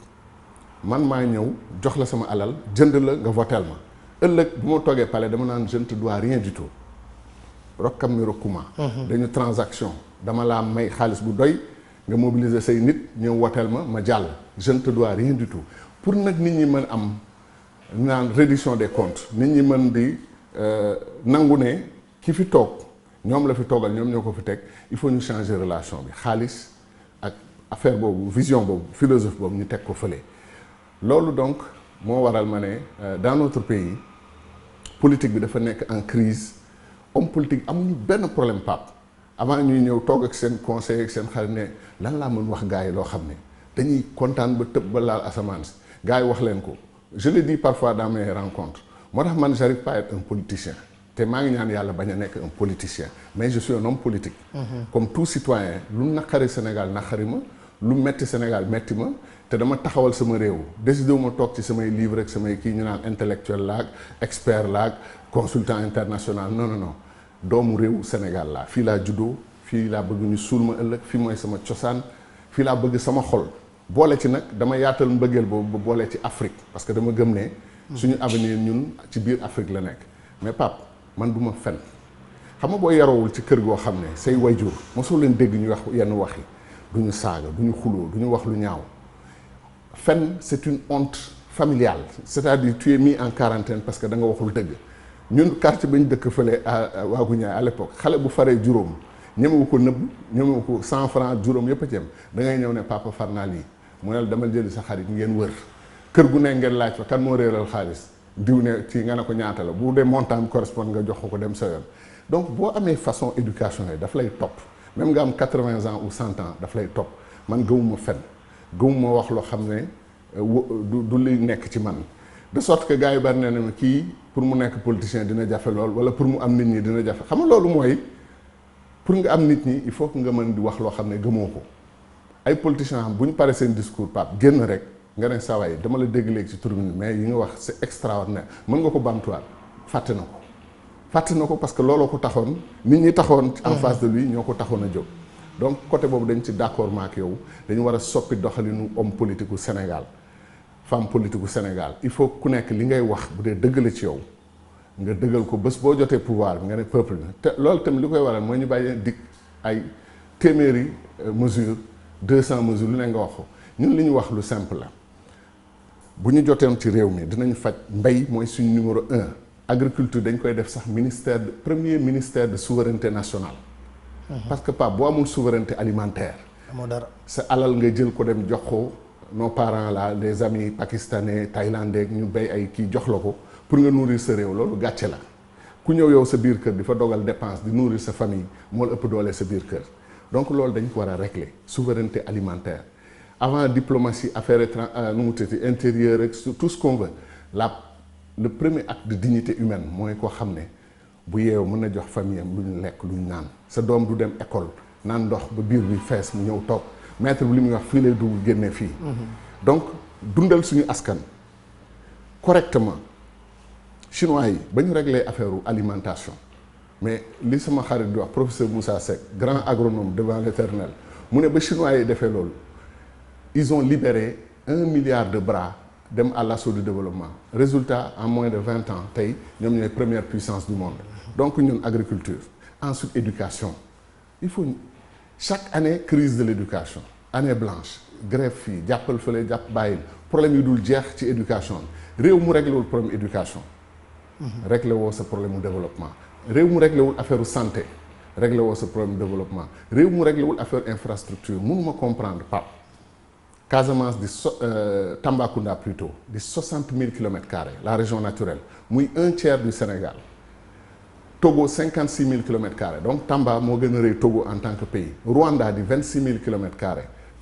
man maa ñëw jox la sama alal jënd la nga votel ma ëllëg bu ma toogee palais dama naan je ne te dois rien du tout rokkam mi rokkuma dañu transaction dama laa may xaalis bu doy nga mobiliser say nit ñëw wotel ma jàll je ne te dois rien du tout pour nag nit ñi mën am naan reddition des comptes nit ñi mën di nangu ne ki fi toog ñoom la fi toogal ñoom ñoo ko fi teg il faut ñu changer relation bi xaalis ak affaire boobu vision boobu philosophie boobu ñu teg ko fële loolu donc moo waral ma ne dans notre pays politique bi dafa nekk en crise homme politique amuñu benn problème Pape avant ñuy ñëw toog ak seen conseil ak seen xarit ne lan laa mën wax gars yi loo xam ne dañuy kontaan ba tëb ba laal asamaan si gars yi wax leen ko je le dis parfois dans mes rencontres moo tax man j'arrive pas à être un politicien te maa ngi ñaan yàlla bañ a nekk un politicien mais je suis un homme politique comme tout citoyen lu naqari Sénégal naqari ma lu metti Sénégal metti ma te dama taxawal sama réew décidé wu ma toog ci samay livre ak samay kii ñu naan intellectuel laag expert laag consultant international non doomu réew Sénégal laa fii laa juddoo fii laa bëgg ñu suul ma ëllëg fii mooy sama cosaan fii laa bëgg sama xol boole ci nag dama yaatal mbëggeel boobu ba boole ci Afrique parce que dama gëm ne suñu avenir ñun ci biir Afrique la nekk mais Pape man du ma fen xam nga boo yaroowul ci kër goo xam ne say wayjur mosoo leen dégg ñu wax yenn wax yi du ñu saaga du ñu xuloo du ñu wax lu ñaaw fen c'est une honte familiale c'est-à-dire tu es mis en quarantaine parce que da nga waxul dëgg ñun quartier ba ñu dëkk fële waagu ñaay à l'époque xale bu faree juróom ñemewu ko nëbb ñemewu ko 100 francs juróom yëpp a ci yem da ngay ñëw ne papa far naa lii mu ne la demal jëli sa xarit ngeen wër kër gu ne ngeen laaj fa kan moo réeral xaalis diw ne ci nga ne ko ñaata la bu dee montant bi correspond nga jox ko dem sa yoon donc boo amee façon éducation yi daf lay topp même nga am 80 ans ou 100 ans daf lay topp man gëmuma fen gëmuma wax loo xam ne du li nekk ci man de sorte que gars yi bari na ne kii pour mu nekk politicien dina jafe lool wala pour mu am nit ñi dina jafe xam nga loolu mooy pour nga am nit ñi il faut que nga mën di wax loo xam ne gëmoo ko ay politiciens xam bu ñu paree seen discours Pape génn rek nga ne saa waay dama la dégg léegi ci tribune mais yi nga wax c'est extraordinaire mën nga ko bamtuwaat fàtte na ko parce que looloo ko taxoon nit ñi taxoon en face de lui ñoo ko taxoon a jóg donc côté boobu dañ ci d'accord ma ak yow dañu war a soppi doxalinu homme politique u Sénégal femme politique u Sénégal il faut ku nekk li ngay wax bu dee dëgg la ci yow nga dëggal ko bés boo jotee pouvoir bi nga ne peuple bi te loolu tamit li koy waral mooy ñu bàyyi dig ay téeméeri mesures 200 mesures lu ne nga wax ko ñun li ñu wax lu simple la bu ñu joteem ci réew mi dinañ faj mbay mooy suñu numéro 1 agriculture dañ koy def sax premier ministère de souveraineté nationale parce que Pape boo amul souveraineté alimentaire amoo dara sa alal nga jël ko dem jox ko nos parents là des amis pakistanais thaïlandais ñu bay ay kii jox la ko pour nga nourrir sa réew loolu gàcce la ku ñëw yow sa biir kër di fa dogal dépense di nourrir sa famille moo la ëpp doole sa biir kër donc loolu dañ ko war a régler souveraineté alimentaire avant diplomatie affaires intérieures ak tout ce qu'on veut le premier acte de dignité humaine mooy koo xam ne bu yeewu mën na jox famille am lu ñu lekk lu ñu naan sa doom du dem école naan ndox ba biir bi fees mu ñëw toog maître bi li muy wax fii lay dugg génne fii donc dundal suñu askan correctement chinois yi ba ñu régler affaire alimentation mais li sama xarit di wax professeur Moussa Seck grand agronome devant l'éternel mu ne ba chinois yi defee loolu ils ont libéré 1 milliard de bras dem à l'assaut du développement résultat en moins de 20 ans tey ñoom ñooy première puissance du monde donc ñun agriculture ensuite éducation il faut chaque année crise de l'éducation année blanche grève fii jàppal fële jàpp bàyyil problème yi dul jeex ci éducation réew mu réglé wul problème éducation réglé woo sa problème mu développement réew mu réglé wul affaire santé réglé woo sa problème développement réew mu réglé wul affaire infrastructure mënuma comprendre Pape Casamance di Tambacounda plutôt di 60 000 km², la région naturelle muy 1/3 du Sénégal Togo 56 000 km², donc Tamba moo gën a rëy Togo en tant que pays Rwanda di 26 000 km²,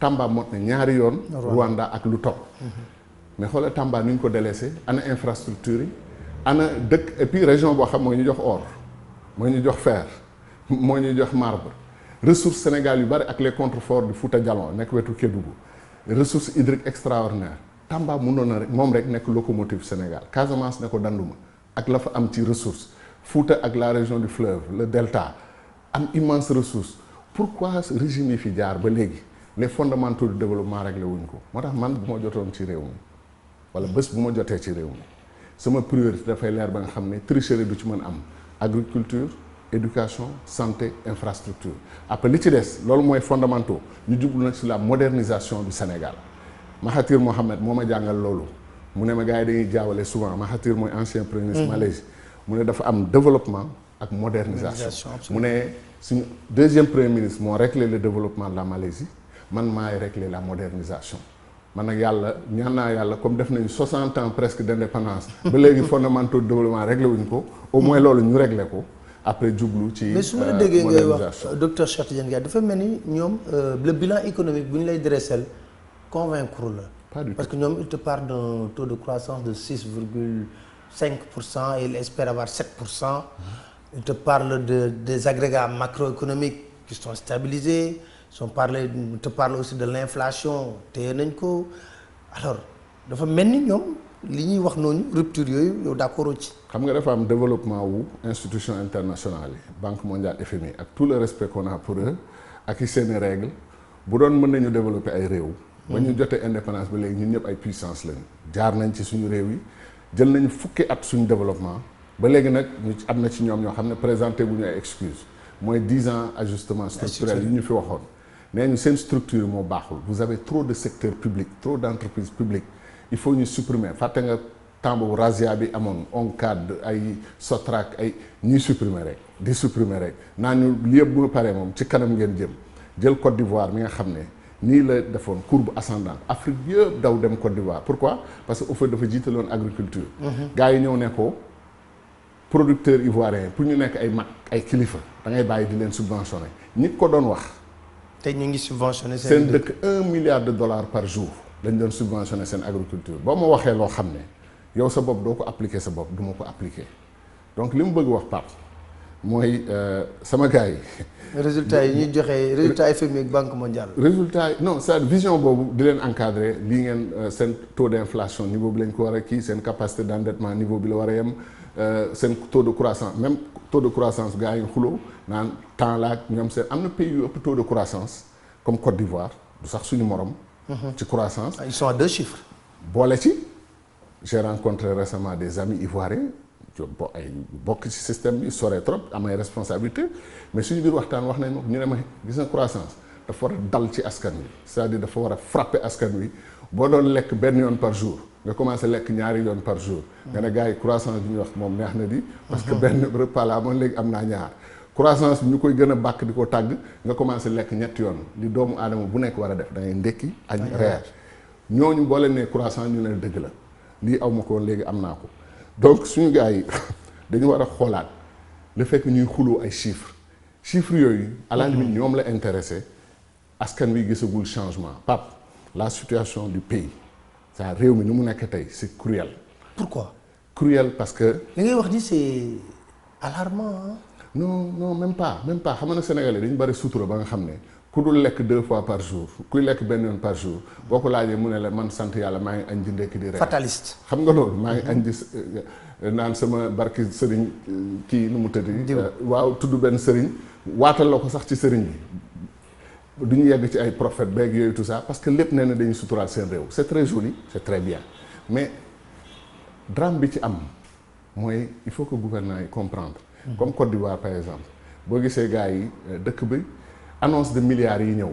Tamba mot na ñaari yoon Rwanda ak lu topp mais xoolal Tamba ni ñu ko délaissé ana infrastructure yi ana dëkk et puis région boo xam mooy ñu jox or mooy ñu jox fer moo ñu jox marbre ressources Sénégal yu bari ak les contreforts du Fouta Djallon nekk wetu Kédougou ressources hydriques extraordinaires Tamba mënoon na rek moom rek nekk locomotive Sénégal Casamance ne ko danduma ak la fa am ci ressources Fouta ak la région du fleuve le delta am immense ressources pourquoi ce régime yi fi jaar ba léegi les fondamentaux du développement réglé wuñ ko moo tax man bu ma jotoon ci réew mi wala bés bu ma jotee ci réew mi sama priorité dafay leer ba nga xam ne tricherie du ci mën am agriculture éducation santé infrastructure après li ci des loolu mooy fondamentaux ñu jublu nag sur la modernisation du Sénégal Mahathir Mohamed moo ma jàngal loolu mu ne ma gars yi dañuy jaawale souvent Mahathir mooy ancien premier ministre Malaisie mu ne dafa am développement ak modernisation mu ne suñu deuxième premier ministre moo réglé le développement de la Malaisie man maay réglé la modernisation man nag yàlla ñaan naa yàlla comme def nañu 60 ans presque d'indépendance ba léegi fondamentaux de développement réglé wuñ ko au moins loolu ñu réglé ko après jublu ci mais su ma la déggee ngay wax docteur Cheikh Tidiane Gaye dafa mel ni ñoom le bilan économique bu ñu lay dressel convaincre la pas du tout parce que ñoom il te parle d'un taux de croissance de 6,5% et il espère avoir 7%. Il te parle des agrégats macroéconomiques qui sont stabilisés. Il te parle aussi de l'inflation téye nañ ko alors dafa mel ni ñoom li ñuy wax noonu rupture yooyu yow d'accord ci. xam nga dafa am développement wu institution internationale yi Banque mondiale FMI ak tout le respect qu'on a pour eux ak i seeni règles bu doon mën nañu développer ay réew. ba ñu jotee indépendance ba léegi ñun ñëpp ay puissance lañu. jaar nañ ci suñu réew yi jël nañu fukki at suñu développement ba léegi nag ñu am na ci ñoom ñoo xam ne présenté bu ñu ay excuses mooy 10 ans ajustement structurel yi ñu fi waxoon. nee ñu seen structure moo baaxul vous avez trop de secteur public trop d'entreprises publiques il faut ñu supprimer fàtte nga temps boobu Razia bi amoon ONCAD ay Sotrac ay ñuy supprimer rek di supprimer rek naa ñu li yëpp bu nga paree moom ci kanam ngeen jël Côte d'Ivoire mi nga xam ne nii la defoon courbe ascendante Afrique yëpp daw dem Côte d'Ivoire pourquoi parce que au fait dafa jiitaloon agriculture gars yi ñëw ne ko producteurs ivoiriens pour ñu nekk ay mag ay kilifa da ngay bàyyi di leen subventionner ñi ko doon wax te ñu ngi subventionné seen dëkk $1 milliard par jour dañ doon subventionné seen agriculture boo ma waxee loo xam ne yow sa bopp doo ko appliquer sa bopp du ma ko appliquer donc li mu bëgg wax Pape mooy sama gars yi. résultats yi ñuy joxe résultats FMI ak Banque mondiale. résultats yi non c'est vision boobu di leen encadrer lii ngeen seen taux d'inflation niveau bi lañ ko war a kii seen capacité d'endettement niveau bi la war a yem seen taux de croissance même taux de croissance gars yi xuloo naan temps la ak ñoom seen am na pays yu ëpp taux de croissance comme Côte d'Ivoire du sax suñu morom. ci croissance. Ils sont à 2 chiffres. boole ci j'ai rencontré récemment des amis ivoiriens ay bokk ci système bi sore trop am ay responsabilité mais suñu biir waxtaan wax nañ ñu ne ma gis na croissance dafa war a dal ci askan wi c'est-à-dire dafa war a frapper askan wi boo doon lekk benn yoon par jour nga commencé lekk ñaari yoon par jour. nga ne gars yi croissance bi ñuy wax moom neex na di. parce que benn repas la amoon léegi am naa ñaar. croissance bi ñu koy gën a bàkk di ko tàgg nga commencé lekk ñetti yoon li doomu aadama bu nekk war a def da ngay ndekki añ reer ñooñu boo leen nee croissance ñu ne dëgg la lii aw ma ko léegi am naa ko donc suñu gars yi dañu war a xoolaat le fait que ñuy xuloo ay chiffres yooyu à la limite ñoom la intéressé askan wi gisagul changement Pape la situation du pays ça réew mi ni mu nekk tey c'est cruel. Pourquoi? Cruel parce que. li ngay wax ni c'est alarmant hein? non même pas xam nga Sénégalais dañu bari sutura ba nga xam ne ku dul lekk 2 fois par jour kuy lekk benn yoon par jour boo ko laajee mu ne la man sant yàlla maa ngi añ di ndekki di reer. Fataliste. xam nga loolu maa ngi añ di naan sama barki sëriñ kii nu mu tëddi waaw tudd benn sëriñ waatal la ko sax ci sëriñ bi du ñu yegg ci ay prophètes beeg yooyu tout ça parce que lépp nee na dañuy suturaal seen réew c'est très joli c'est très bien mais drame bi ci am mooy il faut que gouvernement yi comprendre comme Côte d'Ivoire par exemple boo gisee gars yi dëkk bi annonce de milliards yi ñëw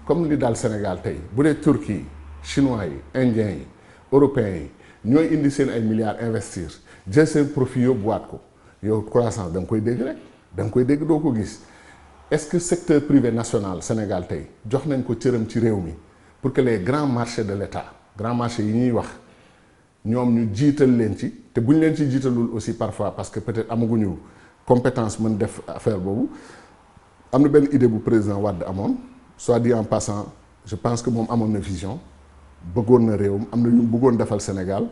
comme li daal Sénégal tey bu dee Turquie yi chinois yi indiens yi européens yi ñooy indi seen ay milliards investir jël seen profit yóbbuwaat ko yow croissance da nga koy dégg rek da nga koy dégg doo ko gis est-ce que secteur privé national Sénégal tey jox nañ ko cëram ci réew mi pour que les grands marchés de l'État grands marchés yi ñuy wax ñoom ñu jiital leen ci te bu ñu leen ci jiitalul aussi parfois parce que peut-être amaguñu compétence mën def affaire boobu am na benn idée bu président Wade amoon soit dit en passant je pense que moom amoon na vision bëggoon na réewam am na ñu bëggoon defal Sénégal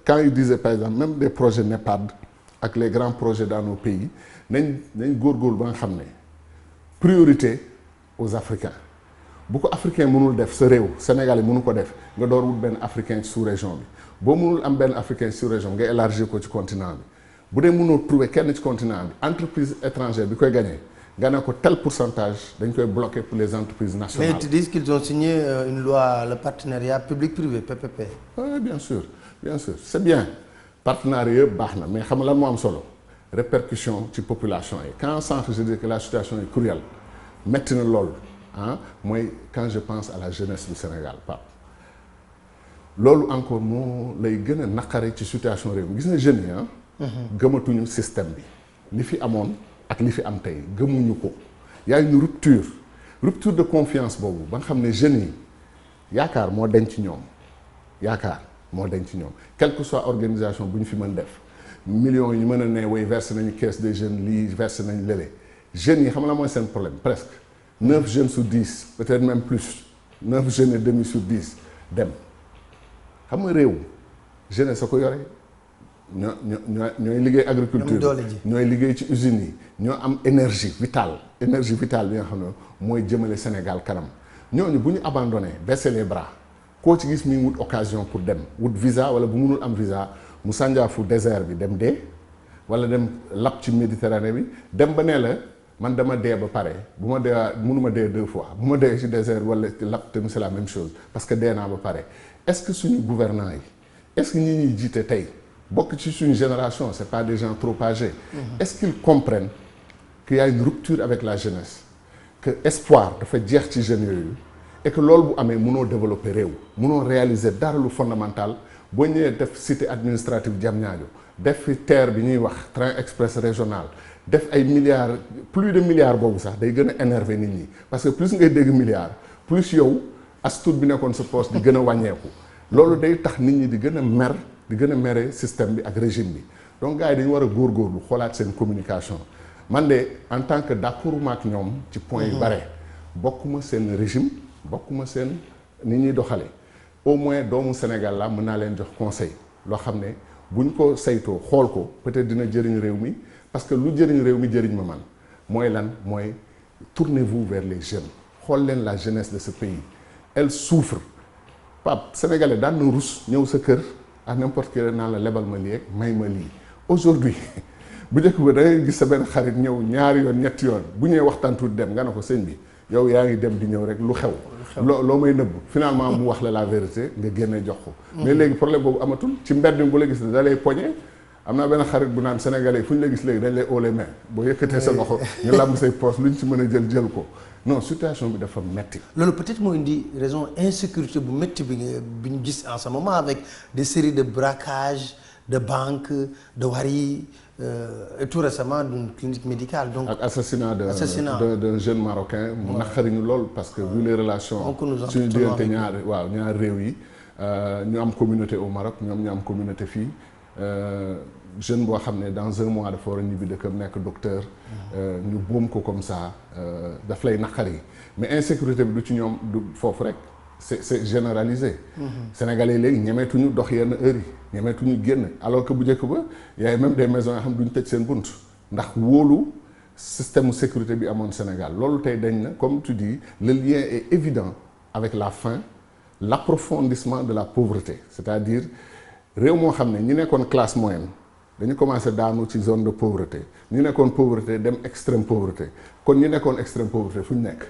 quand il disait par exemple même des projets NEPAD ak les grands projets dans nos pays nañ góorgóorlu ba nga xam ne priorité aux Africains bu ko africain mënul def sa réew Sénégalais mënu ko def nga door wut benn africain ci sous-région bi boo mënul am benn africain ci sous-région nga élargir ko ci continent bi bu dee mënoo trouver kenn ci continent bi entreprise étrangère bi koy gagné nga ne ko tel pourcentage dañ koy bloquer pour les entreprises nationales. Mais ils te disent qu'ils ont signé une loi le partenariat public-privé PPP. Oui bien sûr c'est bien partenariat yëpp baax na mais xam nga lan moo am solo répercussion ci population yi quand sànq je dis que la situation est cruelle metti na lool ah mooy quand je pense à la jeunesse du Sénégal Pape loolu encore moo lay gën a naqari ci situation réew mi gis na jeunes yi ah. gëmatuñu système bi li fi amoon ak li fi am tey gëmuñu ko y a une rupture de confiance boobu ba nga xam ne jeunes yi yaakaar moo denc ci ñoom yaakaar moo denc ci ñoom quelle que soit organisation bu ñu fi mën def millions yi mën a ne way versé nañu caisse des jeunes lii versé nañu lële jeunes yi xam la mooy seen problème presque 9 jeunes sur 10 peut-être même plus 9 jeunes et demi sur 10 dem xam nga réew jeunesse sa ko yore ñooy liggéey agriculture ñooy liggéey ci usines yi ñoo am énergie vitale bi nga xam ne mooy jëmale Sénégal kanam ñooñu bu ñu abandonné baisser les bras koo ci gis mi wut occasion pour dem wut visa wala bu mënul am visa mu sànjaafu désert bi dem dee wala dem lap ci Méditerranée bi dem ba nee la man dama dee ba pare bu ma dee mënuma dee 2 fois bu ma dee ci désert wala ci lap tamit c'est la même chose parce que dee naa ba pare est-ce que suñu gouvernants yi est-ce que ñi ñuy jiite tey bokk ci suñu génération c'est pas des gens trop âgés est-ce qu'ils comprennent qu'il y a une rupture avec la jeunesse que espoir dafa jeex ci jeunes yooyu et que loolu bu amee mënoo développer réew mënoo réaliser dara lu fondamental boo ñëwee def cité administrative Diamniadio def fi TER bi ñuy wax train express régional def ay milliards plus de milliards boobu sax day gën a énerver nit ñi parce que plus ngay dégg milliards plus yow as tuut bi nekkoon sa poste di gën a wàññeeku loolu day tax nit ñi di gën a mer di gën a mere système bi ak régime bi donc gars yi dañu war a góorgóorlu xoolaat seen communication man de en tant que d'accord ak ñoom ci point yu bare bokkuma seen régime bokkuma seen ni ñuy doxale au moins doomu Sénégal la mën naa leen jox conseil loo xam ne buñ ko saytoo xool ko peut-être dina jëriñ réew mi parce que lu jëriñ réew mi jëriñ ma man mooy lan mooy tournez-vous vers les jeunes xool leen la jeunesse de ce pays elle souffre Pape sénégalais daan na rus ñëw sa kër à n'importe quelle naan la lebal ma lii ak may ma lii aujourd'hui bu njëkk ba da ngay gis sa benn xarit ñëw ñaari yoon ñetti yoon bu ñëwee waxtaan tuuti dem nga ne ko sëñ bi yow yaa ngi dem di ñëw rek lu xew loo may nëbb finalement mu wax la vérité nga génne jox ko mais léegi problème boobu amatul ci mbedd mi bu la gis da lay poñe am naa benn xarit bu naan sénégalais fu ñu la gis léegi dañ lay haut les mains boo yëkkatee sa loxo ñu làmb say poche lu ñu ci mën a jël ko non situation bi dafa metti loolu peut-être moo indi raison insécurité bu métti bi ñu gis en ce moment avec des séries de braquages de banques de wari et tout récemment d'une clinique médicale donc ak assassinat d'un jeune marocain mu naqari ñu lool parce que vu les relations suñu diggante ñaari réew yi ñu am communauté au Maroc ñoom ñu am communauté fii jeune boo xam ne dans un mois dafa war a ñibbi dëkkam nekk docteur ñu boom ko comme ça daf lay naqari mais insécurité bi du ci ñoom du foofu rek c'est généralisé sénégalais léegi ñemeetuñu dox yenn heures yi ñemeetuñu génn alors que bu njëkk ba y a même des maisons yoo xam duñu tëj seen bunt ndax wóolu système sécurité bi amoon Sénégal loolu tey dañ na comme tu dis le lien est évident avec la faim l'approfondissement de la pauvreté c'est-à-dire réew moo xam ne ñi nekkoon classe moyenne dañu commencé daanu ci zone de pauvreté ñu nekkoon pauvreté dem extrême pauvreté kon ñi nekkoon extrême pauvreté fu ñu nekk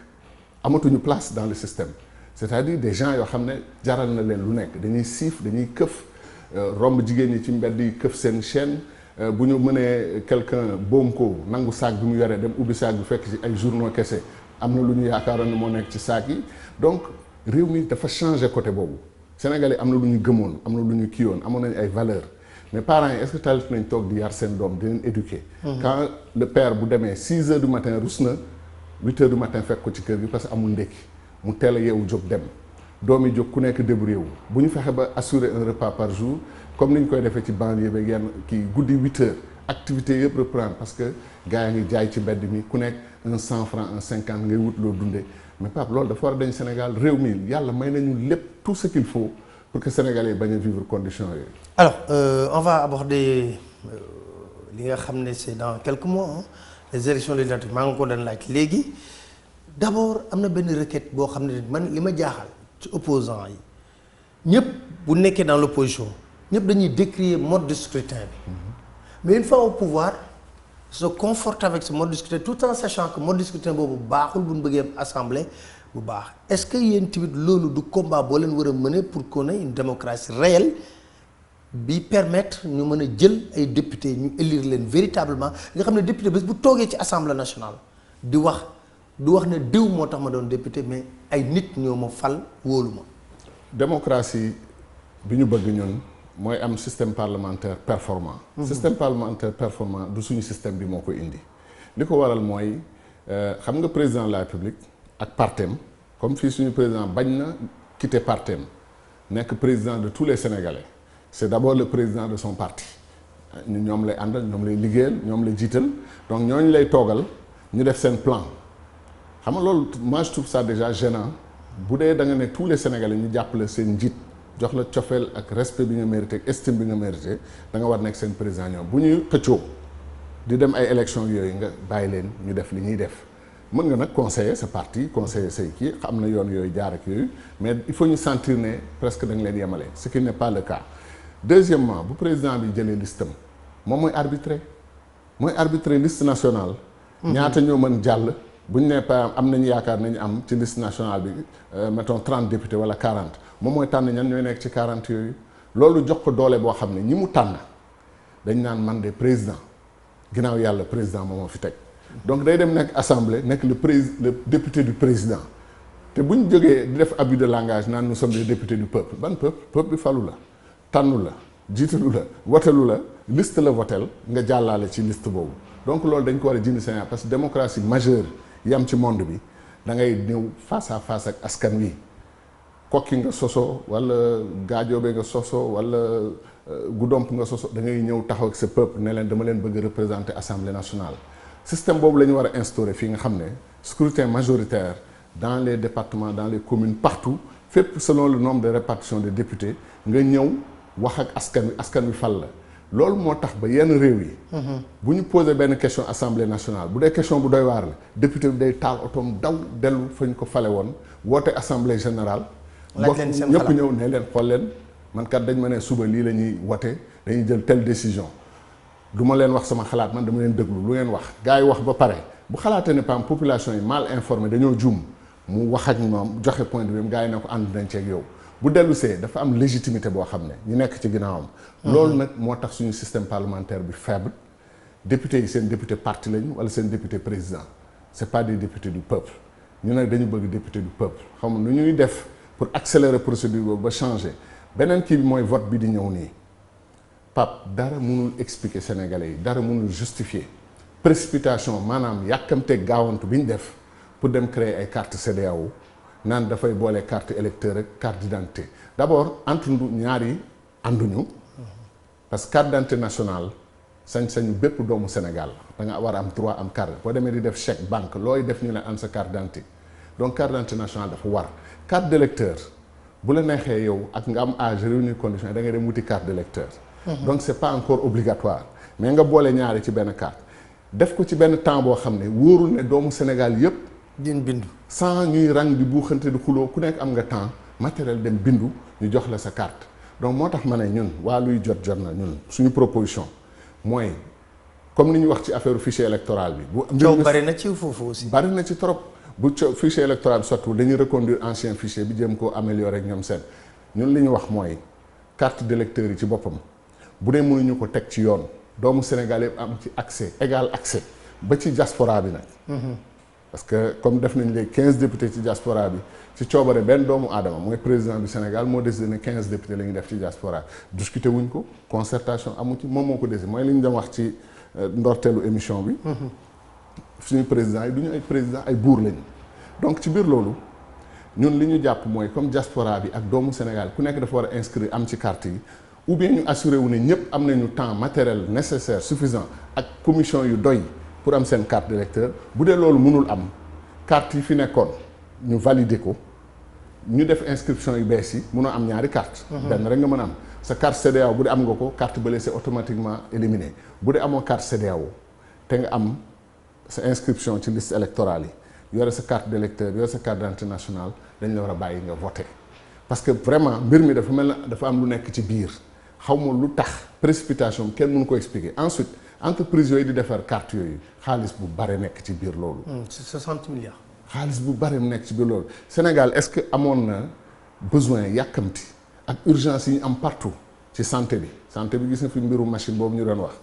amatuñu place dans le système c'est-à-dire des gens yoo xam ne jaral na leen lu nekk dañuy siif dañuy këf romb jigéen ñi ci mbedd yi këf seen chaîne bu ñu mënee quelqu'un boom ko nangu saag bi mu yoree dem ubbi saag bi fekk ci ay journaux kese am na lu ñu yaakaaroon ne moo nekk ci saag yi donc réew mi dafa changé côté boobu Sénégalais am na lu ñu gëmoon am na lu ñu kiiwoon amoon nañu ay valeurs mais parents yi est-ce que talit nañ toog di yar seen doom di leen éduquer quand le père bu demee 6 heures du matin rus na 8 heures du matin fekk ko ci kër gi parce que amul ndékki mu teel a yeewu jóg dem doom yi jóg ku nekk débrouillé wu bu ñu fexe ba assurer un repas par jour comme ni ñu koy defee ci banlieue beeg yenn kii guddi 8 heures activités yëpp reprendre parce que gars yi ngi jaay ci mbedd mi ku nekk un 100 francs un 50 ngay wut loo dundee mais Pape loolu dafa war a dañ Sénégal réew mi yàlla may nañu lépp tout ce qu'il faut pour que Sénégalais yi bañ a vivre conditions yooyu. alors on va aborder li nga xam ne c'est dans quelques mois hein, les élections législatives maa ngi ko doon laaj léegi d'abord am na benn requête boo xam ne man li ma jaaxal ci opposants yi ñëpp bu nekkee dans l'opposition ñëpp dañuy décrier mode de scrutin bi mais une fois au pouvoir se conforte avec ce mode de scrutin tout en sachant que mode de scrutin boobu baaxul bu ñu bëggee am assemblée bu baax est-ce que yéen tamit loolu du combat boo leen war a mener pour qu'on ait une démocratie réelle bi permettre ñu mën a jël ay députés ñu élire leen véritablement nga xam ne député bés bu toogee ci assemblée nationale di wax du wax ne diw moo tax ma doon député mais ay nit ñoo ma fal wóolu ma. démocratie bi ñu bëgg ñun mooy am système parlementaire performant. système parlementaire performant du suñu système bi moo koy indi li ko waral mooy xam nga président de la République ak partem comme fii suñu président bañ na quitter partem nekk président de tous les Sénégalais c'est d'abord le président de son parti ñoom lay àndal ñoom lay liggéeyal ñoom lay jiital donc ñooñu lay toogal ñu def seen plan xam nga loolu moi je trouve ça déjà gênant bu dee da nga ne tous les Sénégalais ñu jàppale seen njiit jox la cofeel ak respect bi nga mérité ak estime bi nga mérité da nga war nekk seen président ñoom bu ñuy xëccoo di dem ay élections yooyu nga bàyyi leen ñu def li ñuy def mën nga nag conseiller sa parti conseiller say kii xam na yoon yooyu jaar ak yooyu mais il faut ñu sentir ne presque da nga leen yemale ce qui n'est pas le cas deuxièmement bu président bi jëlee listam moom mooy arbitrer liste nationale ñaata ñoo mën jàll bu ñu nee par am nañu yaakaar nañu am ci liste nationale bi mettons 30 députés wala 40 moom mooy tànn ñan ñooy nekk ci 40 yooyu loolu jox ko doole boo xam ne ñi mu tànn dañ naan man de président ginnaaw yàlla président moom moo fi teg donc day dem nekk assemblée nekk le député du président te bu ñu jógee di def abus de langage naan nous sommes des députés du peuple ban peuple bi falu la tànnu la jiitalu la wotelu la liste la votel nga jàllaale ci liste boobu donc loolu dañ ko war a jindi Sénégal parce que démocratie majeure yi am ci monde bi da ngay ñëw face à face ak askan wi kokki nga soso wala gaajoobe nga soso wala goudomp nga soso da ngay ñëw taxaw ak sa peuple ne leen dama leen bëgg représenter assemblée nationale système boobu la ñu war a instaurer fii nga xam ne scrutin majoritaire dans les départements dans les communes partout fépp selon le nombre de répartition des députés nga ñëw wax ak askan wi fal la loolu moo tax ba yenn réew yi bu ñu posé benn question assemblée nationale bu dee question bu doy waar la député bi day taal otoom daw dellu fa ñu ko fale woon woote assemblée générale laaj leen seen ñëpp ñëw ne leen xool leen man kat dañ ma ne suba lii la ñuy wote dañuy jël telle décision du ma leen wax sama xalaat man dama leen déglu lu ngeen wax gars yi wax ba pare bu xalaatee ne pam population yi mal informée dañoo juum mu wax ak ñoom joxe point de vue gars yi ne ko ànd nañ ceeg yow bu dellu see dafa am légitimité boo xam ne ñu nekk ci ginnaawam loolu nag moo tax suñu système parlementaire bi faible député yi seen député parti lañu wala seen député président c'est pas des députés du peuple ñu ne dañu bëgg député du peuple xam nga nu ñuy def pour accélérer procédure boobu ba changer beneen kii bi mooy vote bi di ñëw nii Pape dara mënul expliquer Sénégalais yi dara mënul justifier précipitation maanaam yàkkamteeg gaawantu bi ñu def pour dem créer ay carte CEDEAO naan dafay boole carte électeur ak carte d'identité d'abord entre ñaar yi ànduñu parce que carte d'identité nationale sañ-sañu bépp doomu Sénégal da nga war a am droit am carte boo demee di def chèque banque looy def ñu ne am sa carte d'identité donc carte d'identité nationale dafa war carte d'électeur bu la neexee yow ak nga am âge réunir conditions da ngay dem wuti carte d'électeur donc c'est pas encore obligatoire mais nga boole ñaari ci benn carte def ko ci benn temps boo xam ne wóorul ne doomu Sénégal yépp din bindu sans ñuy rang di buuxante di xuloo ku nekk am nga temps matériel dem bindu ñu jox la sa carte donc moo tax ma ne ñun waa luy jot na ñun suñu proposition mooy comme ni ñu wax ci affaire fichier électoral bi. bu coow bari na ci foofu aussi. bari na ci trop bu fichier électoral bi sottiwul dañuy reconduire ancien fichier bi jéem koo améliorer ak ñoom seen ñun li ñu wax mooy carte d'électeur yi ci boppam bu dee mënuñu ko teg ci yoon doomu Sénégal yëpp am ci accès égal accès ba ci diaspora bi nag. parce que comme def nañ léegi 15 députés ci diaspora bi ci coobare benn doomu aadama mooy président du Sénégal moo décidé ne 15 députés la ñuy def ci diaspora discuter wuñ ko concertation amu ci moom moo ko décidé mooy li ñu dem wax ci ndorteelu émission bi. suñu président yi du ñu ay président ay buur lañu. donc ci biir loolu ñun li ñu jàpp mooy comme diaspora bi ak doomu Sénégal ku nekk dafa war a inscrire am ci carte yi ou bien ñu assuré wu ne ñëpp am nañu temps matériel nécessaire suffisant ak commission yu doy. pour am seen carte d'électeur bu dee loolu mënul am carte yi fi nekkoon ñu valider ko ñu def inscription yu bees yi mënoo am ñaari carte benn rek nga mën a am sa carte CEDEAO bu dee am nga ko carte bële c'est automatiquement éliminé bu dee amoo carte CEDEAO te nga am sa inscription ci liste électorale yi yore sa carte d'électeur yore sa carte d'identité nationale dañ la war a bàyyi nga voter parce que vraiment mbir mi dafa mel na dafa am lu nekk ci biir xaw ma lu tax précipitation kenn mënu ko expliquer ensuite entreprise yooyu di defar carte yooyu xaalis bu bare nekk ci biir loolu. c'est 60 milliards. xaalis bu bare nekk ci biir loolu Sénégal est-ce que amoon na besoin yàkkamti ak urgence yi ñu am partout ci santé bi gis nga fi mbiru machine boobu ñu doon wax.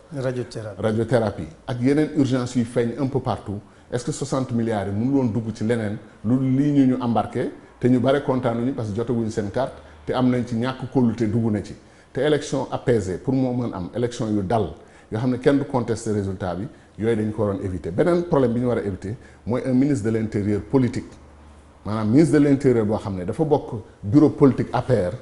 radiothérapie ak yeneen urgence yuy feeñ un peu partout est-ce que 60 milliards yi mënu woon dugg ci leneen lu lii ñu embarqué te ñu bare kontaanuñu parce que jotaguñu seen carte te am nañ ci ñàkk kóolute dugg na ci te élection apaisée pour moo mën am élection yu dal. yoo xam ne kenn du contester résultat bi yooyu dañ ko waroon éviter beneen problème bi ñu war a éviter mooy un ministre de l'intérieur politique maanaam ministre de l'intérieur boo xam ne dafa bokk bureau politique APR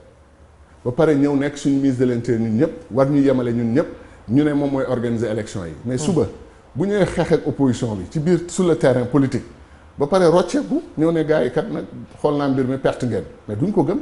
ba pare ñëw nekk suñu ministre de l'intérieur ñun ñëpp war ñu yemale ñun ñëpp ñu ne moom mooy organiser élection yi mais suba bu ñëwee xeex ak opposition bi ci biir sur le terrain politique ba pare rocceeku ñëw ne gars yi kat nag xool naa mbir mi perte ngeen mais duñ ko gëm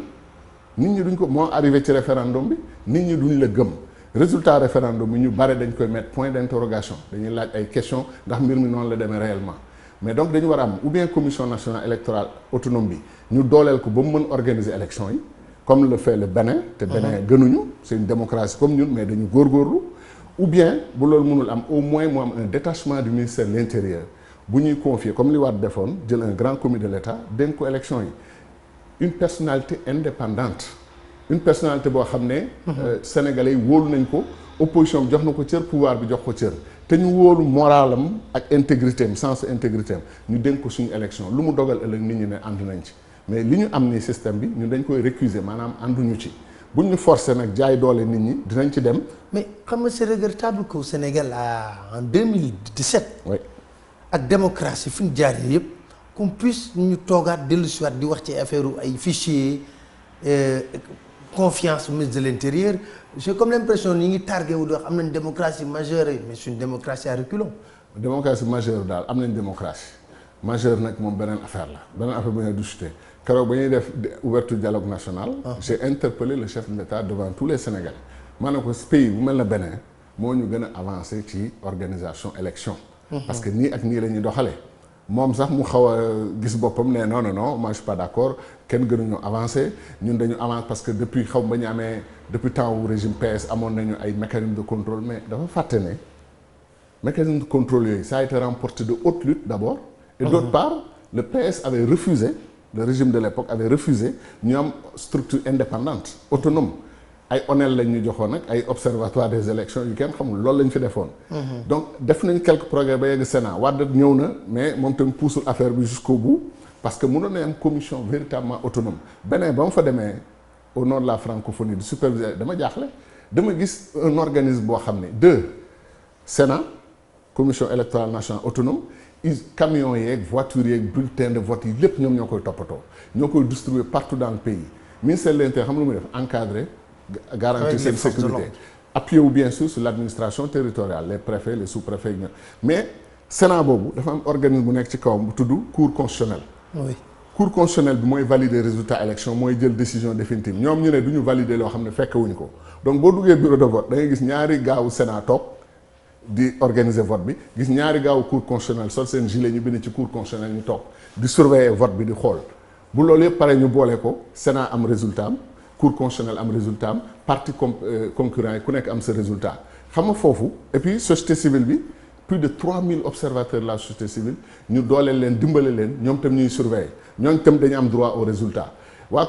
nit ñi duñ ko moo arrivé ci référendum bi nit ñi duñ la gëm résultat référendum bi ñu bare dañ koy mettre point d'interrogation dañuy laaj ay questions ndax mbir mi noonu la demee réellement mais donc dañu war a am ou bien commission nationale électorale autonome bi ñu dooleel ko ba mu mën organiser élection yi comme le fait le Bénin te Bénin gënuñu c'est une démocratie comme ñun mais dañu góorgóorlu ou bien bu loolu mënul am au moins mu am un détachement du ministère de l'intérieur bu ñuy confier comme li Wade defoon jël un grand commis de l'État dénk ko élection yi une personnalité indépendante une personnalité boo xam ne sénégalais yi wóolu nañ ko opposition bi jox na ko cër pouvoir bi jox ko cër te ñu wóolu moralam ak intégrité am sens intégrité am ñu dénk ko suñu élection lu mu dogal ëllëg nit ñi ne ànd nañ ci mais li ñu am ni système bi ñun dañ koy récuser maanaam ànduñu ci buñ ñu forcer nag jaay doole nit ñi dinañ ci dem. mais xam nga c'est regrettable qu'au Sénégal en 2017. oui ak démocratie fi ñu jaaree yëpp qu'on puisse ñu toogaat dellusiwaat di wax ci affaire ay fichiers confiance au ministre de l'intérieur j'ai comme l'impression ñu ngi targué wu di wax am nañ démocratie majeure mais c'est une démocratie à reculons. démocratie majeure daal am nañ démocratie majeure nag moom beneen affaire la beneen affaire bu ñuy discuter keroog ba ñuy def ouverture dialogue national. j'ai interpellé le chef de l'État devant tous les Sénégalais. maanaam ko pays bu mel na Bénin moo ñu gën a avancé ci organisation élection. parce que nii ak nii la ñuy doxalee. moom sax mu xaw a gis boppam ne non non non moi je suis pas d'accord kenn gënuñu avancé ñun dañu avancé parce que depuis xaw ma ñu amee depuis temps wu régime PS amoon nañu ay mécanismes de contrôle mais dafa fàtte ne mécanisme de contrôle yooyu ça a été remporté de haute lutte d'abord. et d'autre part le PS avait refusé le régime de l'époque avait refusé ñu am structure indépendante autonome. ay ONEL lañ ñu joxoon nag ay observatoire des élections yu kenn xamul loolu lañ fi defoon. donc def nañ quelques progrès ba yegg Sénat Wade ñëw na mais moom tamit puusul affaire bi jusqu'au bout parce que mënoon na am commission véritablement autonome beneen ba mu fa demee au nom de la francophonie di superviser dama jaaxle dama gis un organisme boo xam ne Sénat commission électorale nationale autonome camions yeeg voitures yeeg bulletins de vote yi lépp ñoom ñoo koy toppatoo ñoo koy distribuer partout dans le pays ministère de l'Intérieur xam lu muy def encadrer. garantir seen sécurité appuyé wu bien sûr sur l'administration territoriale les préfets les sous-préfets mais Sénat boobu dafa am organisme bu nekk ci kawam bu tudd cour constitutionnelle. oui cour constitutionnelle bi mooy valider résultat élection mooy jël décision définitive ñoom ñu ne du ñu valider loo xam ne fekkewuñu ko donc boo duggee bureau de vote da ngay gis ñaari gaawu Sénat toog di organiser vote bi gis ñaari gaawu cour constitutionnelle sol seen gilet ñu bind ci cour constitutionnelle ñu toog di surveiller vote bi di xool bu loolu yëpp pare ñu boole ko Sénat am résultat am. cour constitutionnelle am résultat am parti concurrent yi ku nekk am sa résultat xam nga foofu et puis société civile bi plus de 3000 observateurs de la société civile ñu dooleel leen dimbale leen ñoom tam ñuy surveiller ñooñu tam dañu am droit au résultat waa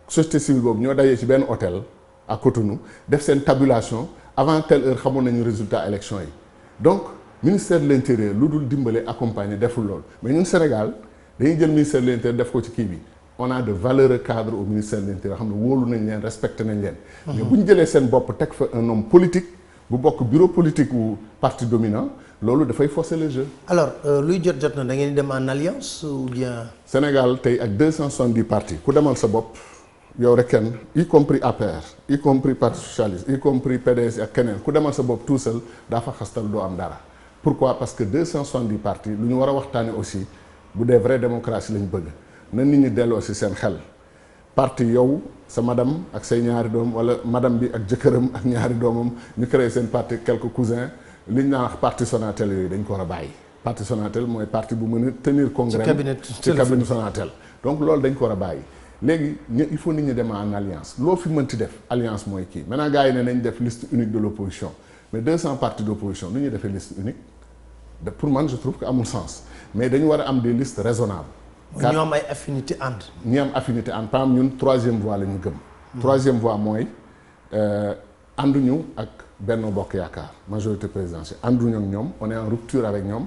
société civile boobu ñoo dajee ci benn hôtel à Cotonou def seen tabulation avant telle heure xamoon nañu résultat élection yi donc ministère de l'intérieur lu dul dimbale accompagner deful loolu mais ñun Sénégal dañuy jël ministère de l'intérieur def ko ci kii bi on a de valeureux cadres au ministère de l'intérieur xam ne wóolu nañ leen respecté nañ leen mais bu ñu jëlee seen bopp teg fa un homme politique bu bokk bureau politique wu parti dominant loolu dafay fausser le jeu. alors luy jot na da ngeen di dem en alliance ou bien. Sénégal tey ak 270 partis ku demal sa bopp yow rek kenn y compris APR y compris parti socialiste y compris PDS ak keneen ku demal sa bopp tout seul daa fa xastal doo am dara pourquoi parce que 270 partis lu ñu war a waxtaane aussi bu dee vraie démocratie lañ bëgg na nit ñi delloo si seen xel parti yow sa madame ak say ñaari doom wala madame bi ak jëkkëram ak ñaari doomam ñu créé seen parti quelques cousins li ñu naan wax parti Sonatel yooyu dañ ko war a bàyyi parti Sonatel mooy parti bu mën a tenir congrès ci cabinet Sonatel donc loolu dañ ko war a bàyyi léegi il faut nit ñi dem en alliance loo fi mënti def alliance mooy kii maintenant gars yi ne nañ def liste unique de l'opposition mais 200 partis d'opposition nu ñuy defee liste unique pour man je trouve que amul sens mais dañu war a am des listes raisonnables ñoo am ay affinité ànd. ñi am affinité ànd par exemple ñun troisième voie la ñu gëm. troisième voie mooy ànduñu ak Benno Bokk Yaakaar majorité présidentielle ànduñu ak ñoom on est en rupture avec ñoom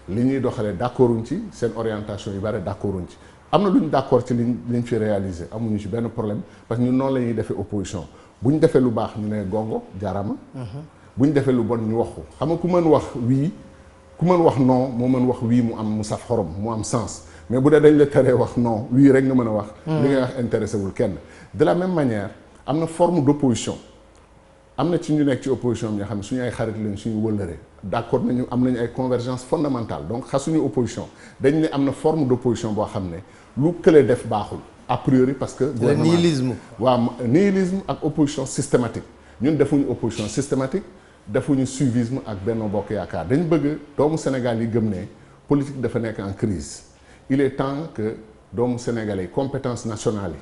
li ñuy doxalee d'accorduñ ci seen orientation yu bari d'accorduñ ci am na lu ñu d'accord ci liñ fi réaliser amuñu ci benn problème parce que ñun noonu la ñuy defee opposition bu ñu defee lu baax ñu ne gongo jaarama. bu ñu defee lu bon ñu waxu xam nga ku mën wax oui ku mën wax non moo mën wax oui mu saf xorom mu am sens. mais bu dee dañ la teree wax non wii rek nga mën a wax. li ngay wax intéressé wul kenn. de la même manière am na forme d'opposition am na ci ñu nekk ci opposition bi nga xam ne suñu ay xarit lañ suñu wëllëree d'accord nañu am nañu ay convergence fondamentale donc xasuñu opposition dañ ne am na forme d'opposition boo xam ne lu kële def baaxul a priori parce que. le nihilisme. waaw nihilisme ak opposition systématique ñun defuñu opposition systématique defuñu suivisme ak Benno Bokk Yaakaar dañu bëgg doomu Sénégal yi gëm ne politique dafa nekk en crise il est temps que doomu sénégalais compétence nationale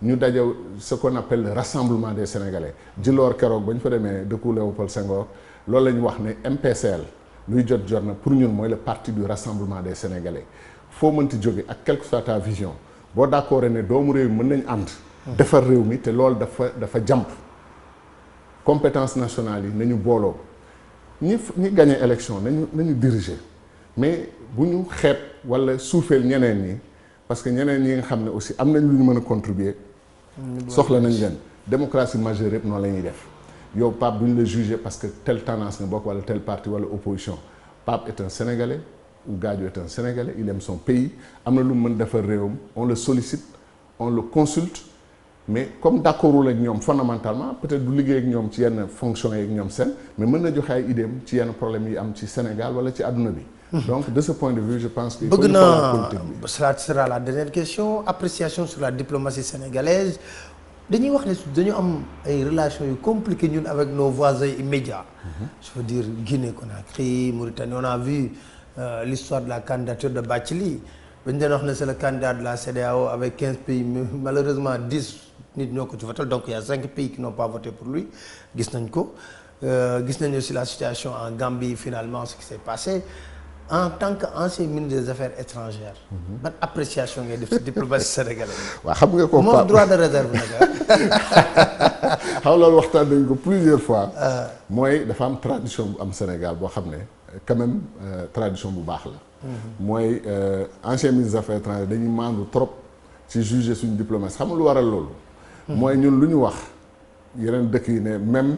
yi ñu daje ce qu'on appelle le rassemblement des sénégalais Djilor keroog ba ñu fa demee dëkku Léopold Senghor loolu la ñu wax ne MPCL luy jot na pour ñun mooy le parti du rassemblement des sénégalais foo mënti jóge ak quelle que soit ta vision boo d'accord ne doomu réew mi mën nañ ànd defar réew mi te loolu dafa jàmp compétence nationale yi nañu booloo ñi gagné élection nañu diriger mais bu ñu xeeb wala suufeel ñeneen ñi parce que ñeneen ñi nga xam ne aussi am nañ lu ñu mën a contribuer soxla nañ leen démocratie majeure yëpp noonu la ñuy def yow Pape duñu la juger parce que telle tendance nga bokk wala tel parti wala opposition Pape est un Sénégalais ou Gadio est un Sénégalais il aime son pays am na lu mu mën defar réewam on le sollicite on le consulte mais comme d'accordul ak ñoom fondamentalement peut-être du liggéey ak ñoom ci yenn fonctions yi ak ñoom seen mais mën na joxe ay idéem ci yenn problèmes yi am ci Sénégal wala ci àdduna bi. Donc de ce point de vue je pense que. bëgg naa cela sera la dernière question appréciation sur la diplomatie sénégalaise dañuy wax ne dañu am ay relations yu compliquées ñun avec nos voisins immédiats. Je veux dire Guinée Conakry Mauritanie on a vu l'histoire de la candidature de Bathily ba ñu doon wax ne c'est le candidat de la CEDEAO avec 15 pays malheureusement 10 nit ñoo ko ci voté donc il y a 5 pays qui n'ont pas voté pour lui gis nañ ko gis nañ aussi la situation en Gambie finalement ce qui s'est passé. En tant qu'ancien ministre des Affaires étrangères. ban appréciation ngay def ci diplomatie sénégalaise. waaw xam nga ko moom droit de réserve nag. xam loolu waxtaan nañ ko plusieurs fois. mooy dafa am tradition bu am Sénégal boo xam ne quand même tradition bu baax la. mooy ancien ministre des Affaires étrangères dañuy maandu trop ci juger suñu diplomatie xam nga lu waral loolu. mooy ñun lu ñu wax yeneen dëkk yi ne même.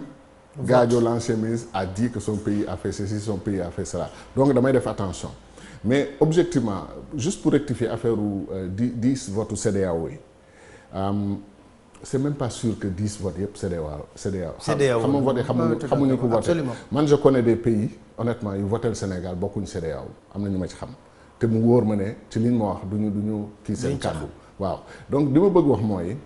Gadio l'ancien ministre a dit que son pays a fait ceci son pays a fait cela donc damay def attention mais objectivement juste pour rectifier affaire u 10 votes CEDEAO yi c'est même pas sûr que 10 votes yëpp CEDEAO xam nga vote yi xamuñu ko voté man je connais des pays honnêtement yu voté le Sénégal bokkuñ CEDEAO am na ñu ma ci xam te mu wóor ma ne ci liñ ma wax duñu kii seen kàddu waaw donc li ma bëgg wax mooy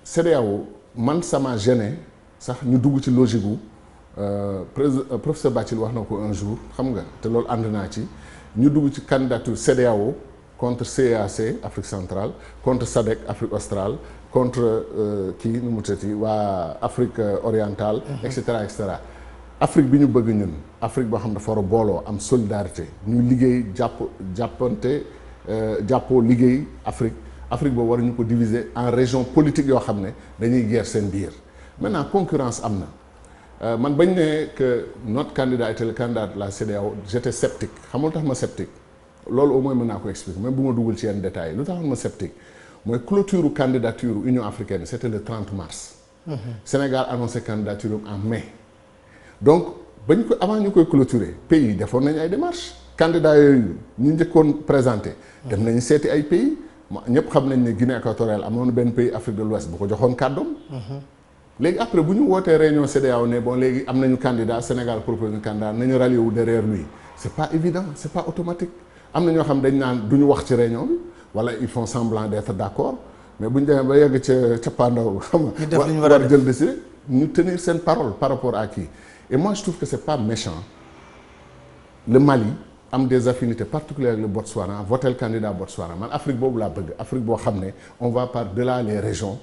CEDEAO man sama gêné sax ñu dugg ci logique gu professeur Bathily wax na ko un jour xam nga te loolu ànd naa ci ñu dugg ci candidature CEDEAO contre CEAC Afrique centrale contre SADC Afrique australe contre kii nu mu tëti waa Afrique orientale. et cetera et cetera. Afrique bi ñu bëgg ñun Afrique boo xam dafa war a booloo am solidarité ñu liggéey jàppoo liggéey Afrique boobu war ñu ko diviser en régions politiques yoo xam ne dañuy guerre seen biir maintenant concurrence am na man bañ ne que notre candidat était le candidat de la CEDEAO j'étais sceptique xamul tax ma sceptique loolu au moins mën naa ko expliquer même bu ma dugal ci yenn détails yi lu tax ma sceptique mooy clôture candidature Union africaine c'était le 30 mars. Sénégal annoncé candidature en mai. Donc bañ ko avant ñu koy clôturer pays yi defoon nañu ay démarches candidats yooyu ñu njëkkoon présenté. dem nañu seeti ay pays ñëpp xam nañ ne Guinée équatoriale amoon benn pays Afrique de l'Ouest bu ko joxoon kàddoom. léegi après bu ñu wootee réunion CEDEAO ne bon léegi am nañu candidat Sénégal propose un candidat nañu rallier wu derrière lui c'est pas évident c'est pas automatique am na ñoo xam dañ naan du ñu wax ci réunion bi wala ils font semblant d'être d'accord mais bu ñu demee ba yegg ca cappaandaw xam nga war jël décider ñu tenir seen parole par rapport à kii et moi je trouve que c'est pas méchant le Mali am des affinités particulières avec le Botswana voter le candidat Botswana man Afrique boobu laa bëgg Afrique boo xam ne on va par-delà les régions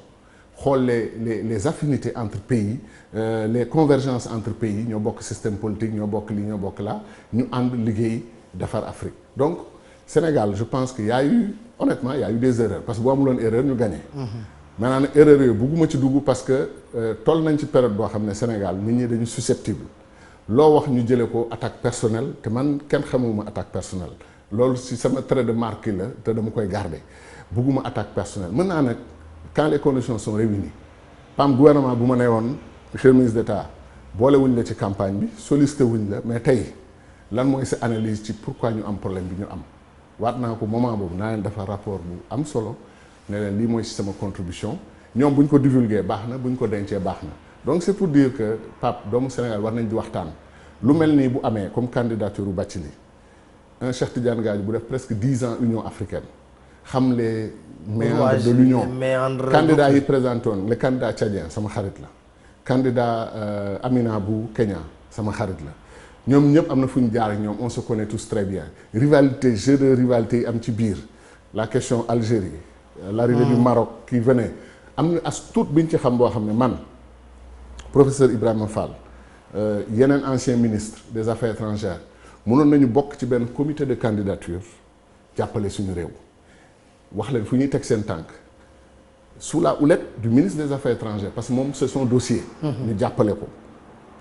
xool les affinités entre pays les convergences entre pays ñoo bokk système politique ñoo bokk lii ñoo bokk là ñu ànd liggéey defar Afrique donc Sénégal je pense que y a eu honnêtement y a eu des erreurs parce que boo amuloon erreur ñu gagné. Maintenant nag erreur yooyu bugguma ci dugg parce que toll nañ ci période boo xam ne Sénégal nit ñi dañu susceptible loo wax ñu jëlee ko attaque personnelle te man kenn xamuma attaque personnelle loolu si sama trait de marque la te dama koy garder bugguma attaque personnelle mën naa nag quand les conditions sont réunies PAM gouvernement bu ma nee woon monsieur le ministre d'État boole wuñ la ci campagne bi sollicité wuñ la mais tey lan mooy sa analyse ci pourquoi ñu am problème bi ñu am waat naa ko moment boobu naa leen defar rapport bu am solo ne leen lii mooy ci sama contribution ñoom bu ñu ko divulguer baax na bu ñu ko dencee baax na donc c'est pour dire que Pape doomu Sénégal war nañ di waxtaan lu mel nii bu amee comme candidature u Bathily un Cheikh Tidiane Gadio bu def presque 10 ans Union africaine xam les méandres de l'Union candidat yi présenté woon le candidat tchadien sama xarit la candidat Amina bu Kenya sama xarit la ñoom ñëpp am na fu ñu jaar ak ñoom on se connaît tous très bien rivalité jeu de rivalité yi am ci biir la question Algérie l'arrivée du Maroc qui venait am na as tuut bi ñu ci xam boo xam ne man professeur Ibrahima Fall yeneen ancien ministre des affaires étrangères mënoon nañu bokk ci benn comité de candidature jàppale suñu réew wax leen fu ñuy teg seen tànk sous la houlette du ministre des affaires étrangères parce que moom c'est son dossier ñu jàppale ko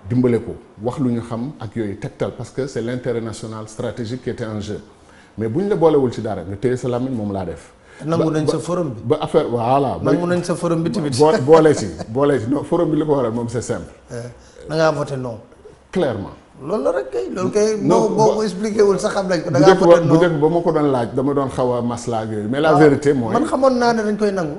dimbale ko wax lu ñu xam ak yooyu tegtal parce que c'est l'intérêt national stratégique qui était en jeu mais bu ñu la boolewul ci dara nga téye sa làmmiñ moom laa def nangu nañ sa forum bi ba affaire voilà nangu nañ sa forum bi tamit boole ci non forum bi li ko waral moom c'est simple da ngaa voté non clairement loolu la rek kay loolu kay boo ko expliqué wul sax xam nañ ko da ngaa voté non bu njëkk ba ma ko doon laaj dama doon xaw a maslaa ak yooyu mais la vérité mooy man xamoon naa ne dañ koy nangu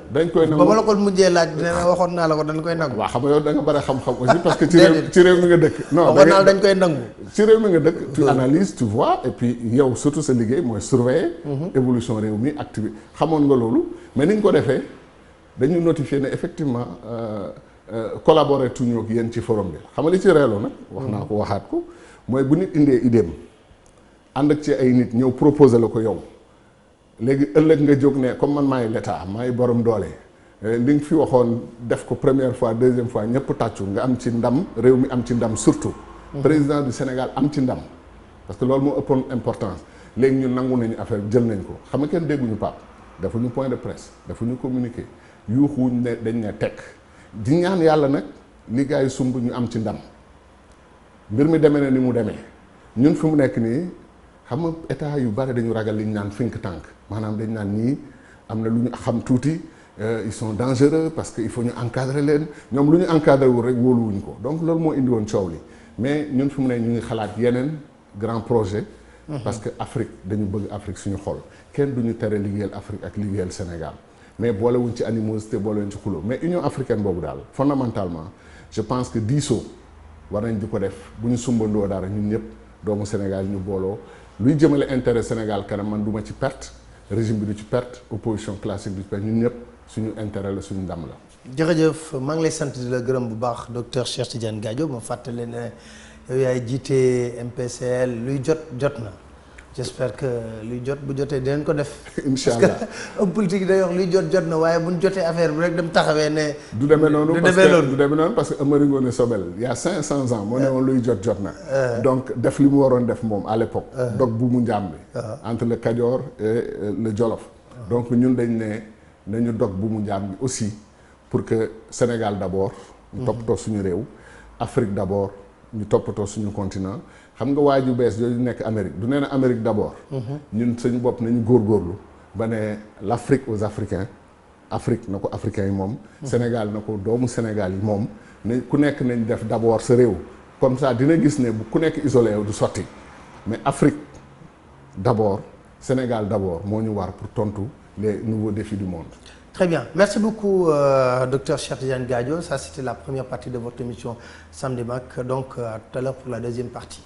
ba ma la ko mujjee laaj nee na waxoon naa la ko dañ koy nangu waaw xam nga yow da nga bari xam-xam aussi parce que ci réew mi nga dëkk non waxoon naa dañ koy nangu ci réew mi nga dëkk tu analyses tu vois et puis yow surtout sa liggéey mooy surveiller évolution réew mi activité xamoon nga loolu mais ni ñu ko defee dañu notifier ne effectivement collaborer tuñu ak yéen ci forum bi xam nga li ci reeloo nag wax naa ko waxaat ko mooy bu nit indee idéem ànd ak ci ay nit ñëw proposer la ko yow léegi ëllëg nga jóg ne comme man maay l'état maay borom doole li nga fi waxoon def ko première fois deuxième fois ñëpp tàccu nga am ci ndam réew mi am ci ndam surtout président du Sénégal am ci ndam parce que loolu moo ëppoon importance léegi ñu nangu nañu affaire bi jël nañ ko xam nga kenn dégguñu Pape defuñu point de presse defuñu communiqué yuuxuwuñ ne dañ ne tekk di ñaan yàlla nag li gars yi sumb ñu am ci ndam mbir mi demee na ni mu demee ñun fi mu nekk nii xam nga état yu bari dañu ragal li ñu naan think tank maanaam dañ naan ñii am na lu ñu xam tuuti ils sont dangereux parce que il faut ñu encadrer leen ñoom lu ñu encadrer wul rek wóoluwuñ ko donc loolu moo indi woon coow li mais ñun fi mu ne ñu ngi xalaat yeneen grand projet parce que Afrique dañu bëgg Afrique suñu xol kenn duñu tere liggéeyal Afrique ak liggéeyal Sénégal mais boolewuñ ci animosité boolewuñ ci xuloo mais Union africaine boobu daal fondamentalement je pense que diisoo war nañ di ko def bu ñu sumbandoo dara ñun ñëpp doomu Sénégal ñu booloo luy jëmale intérêt Sénégal kanam man duma ci perte régime bi du ci perte opposition classique du ci perte ñun ñëpp suñu intérêt la suñu ndam la. jërëjëf maa ngi lay sant di la gërëm bu baax docteur Cheikh Tidiane Gadio ma fàttali ne yow yaay jiite MPCL luy jot na j'espère que luy jot bu jotee dinañ ko def. incha allah parce que homme politique day wax luy jot na waaye bu ñu jotee affaire bi rek dem taxawee ne. du demee noonu parce que Amari Ngoone Sobel il y a 500 ans moo ne woon luy jot na. donc def li mu waroon def moom à l'époque. dog bu mu njaam bi. entre le Kajoor et le Jolof. donc ñun dañ ne nañu dog bu mu njaam bi aussi pour que Sénégal d'abord. ñu toppatoo suñu réew. Afrique d'abord ñu toppatoo suñu continent. xam nga waa ju bees yooyu nekk Amérique du nee na Amérique d'abord. ñun suñu bopp nañu góorgóorlu ba ne l'Afrique aux Africains Afrique na ko africains yi moom. Sénégal na ko doomu Sénégal yi moom. ne ku nekk nañ def d'abord sa réew comme ça dina gis ne bu ku nekk isolé du sotti mais Afrique d'abord Sénégal d'abord moo ñu war pour tontu les nouveaux défis du monde. Très bien. Merci beaucoup, Dr Cheikh Tidiane Gadio. Ça, c'était la première partie de votre émission Sam Démak. Donc, à tout à l'heure pour la deuxième partie.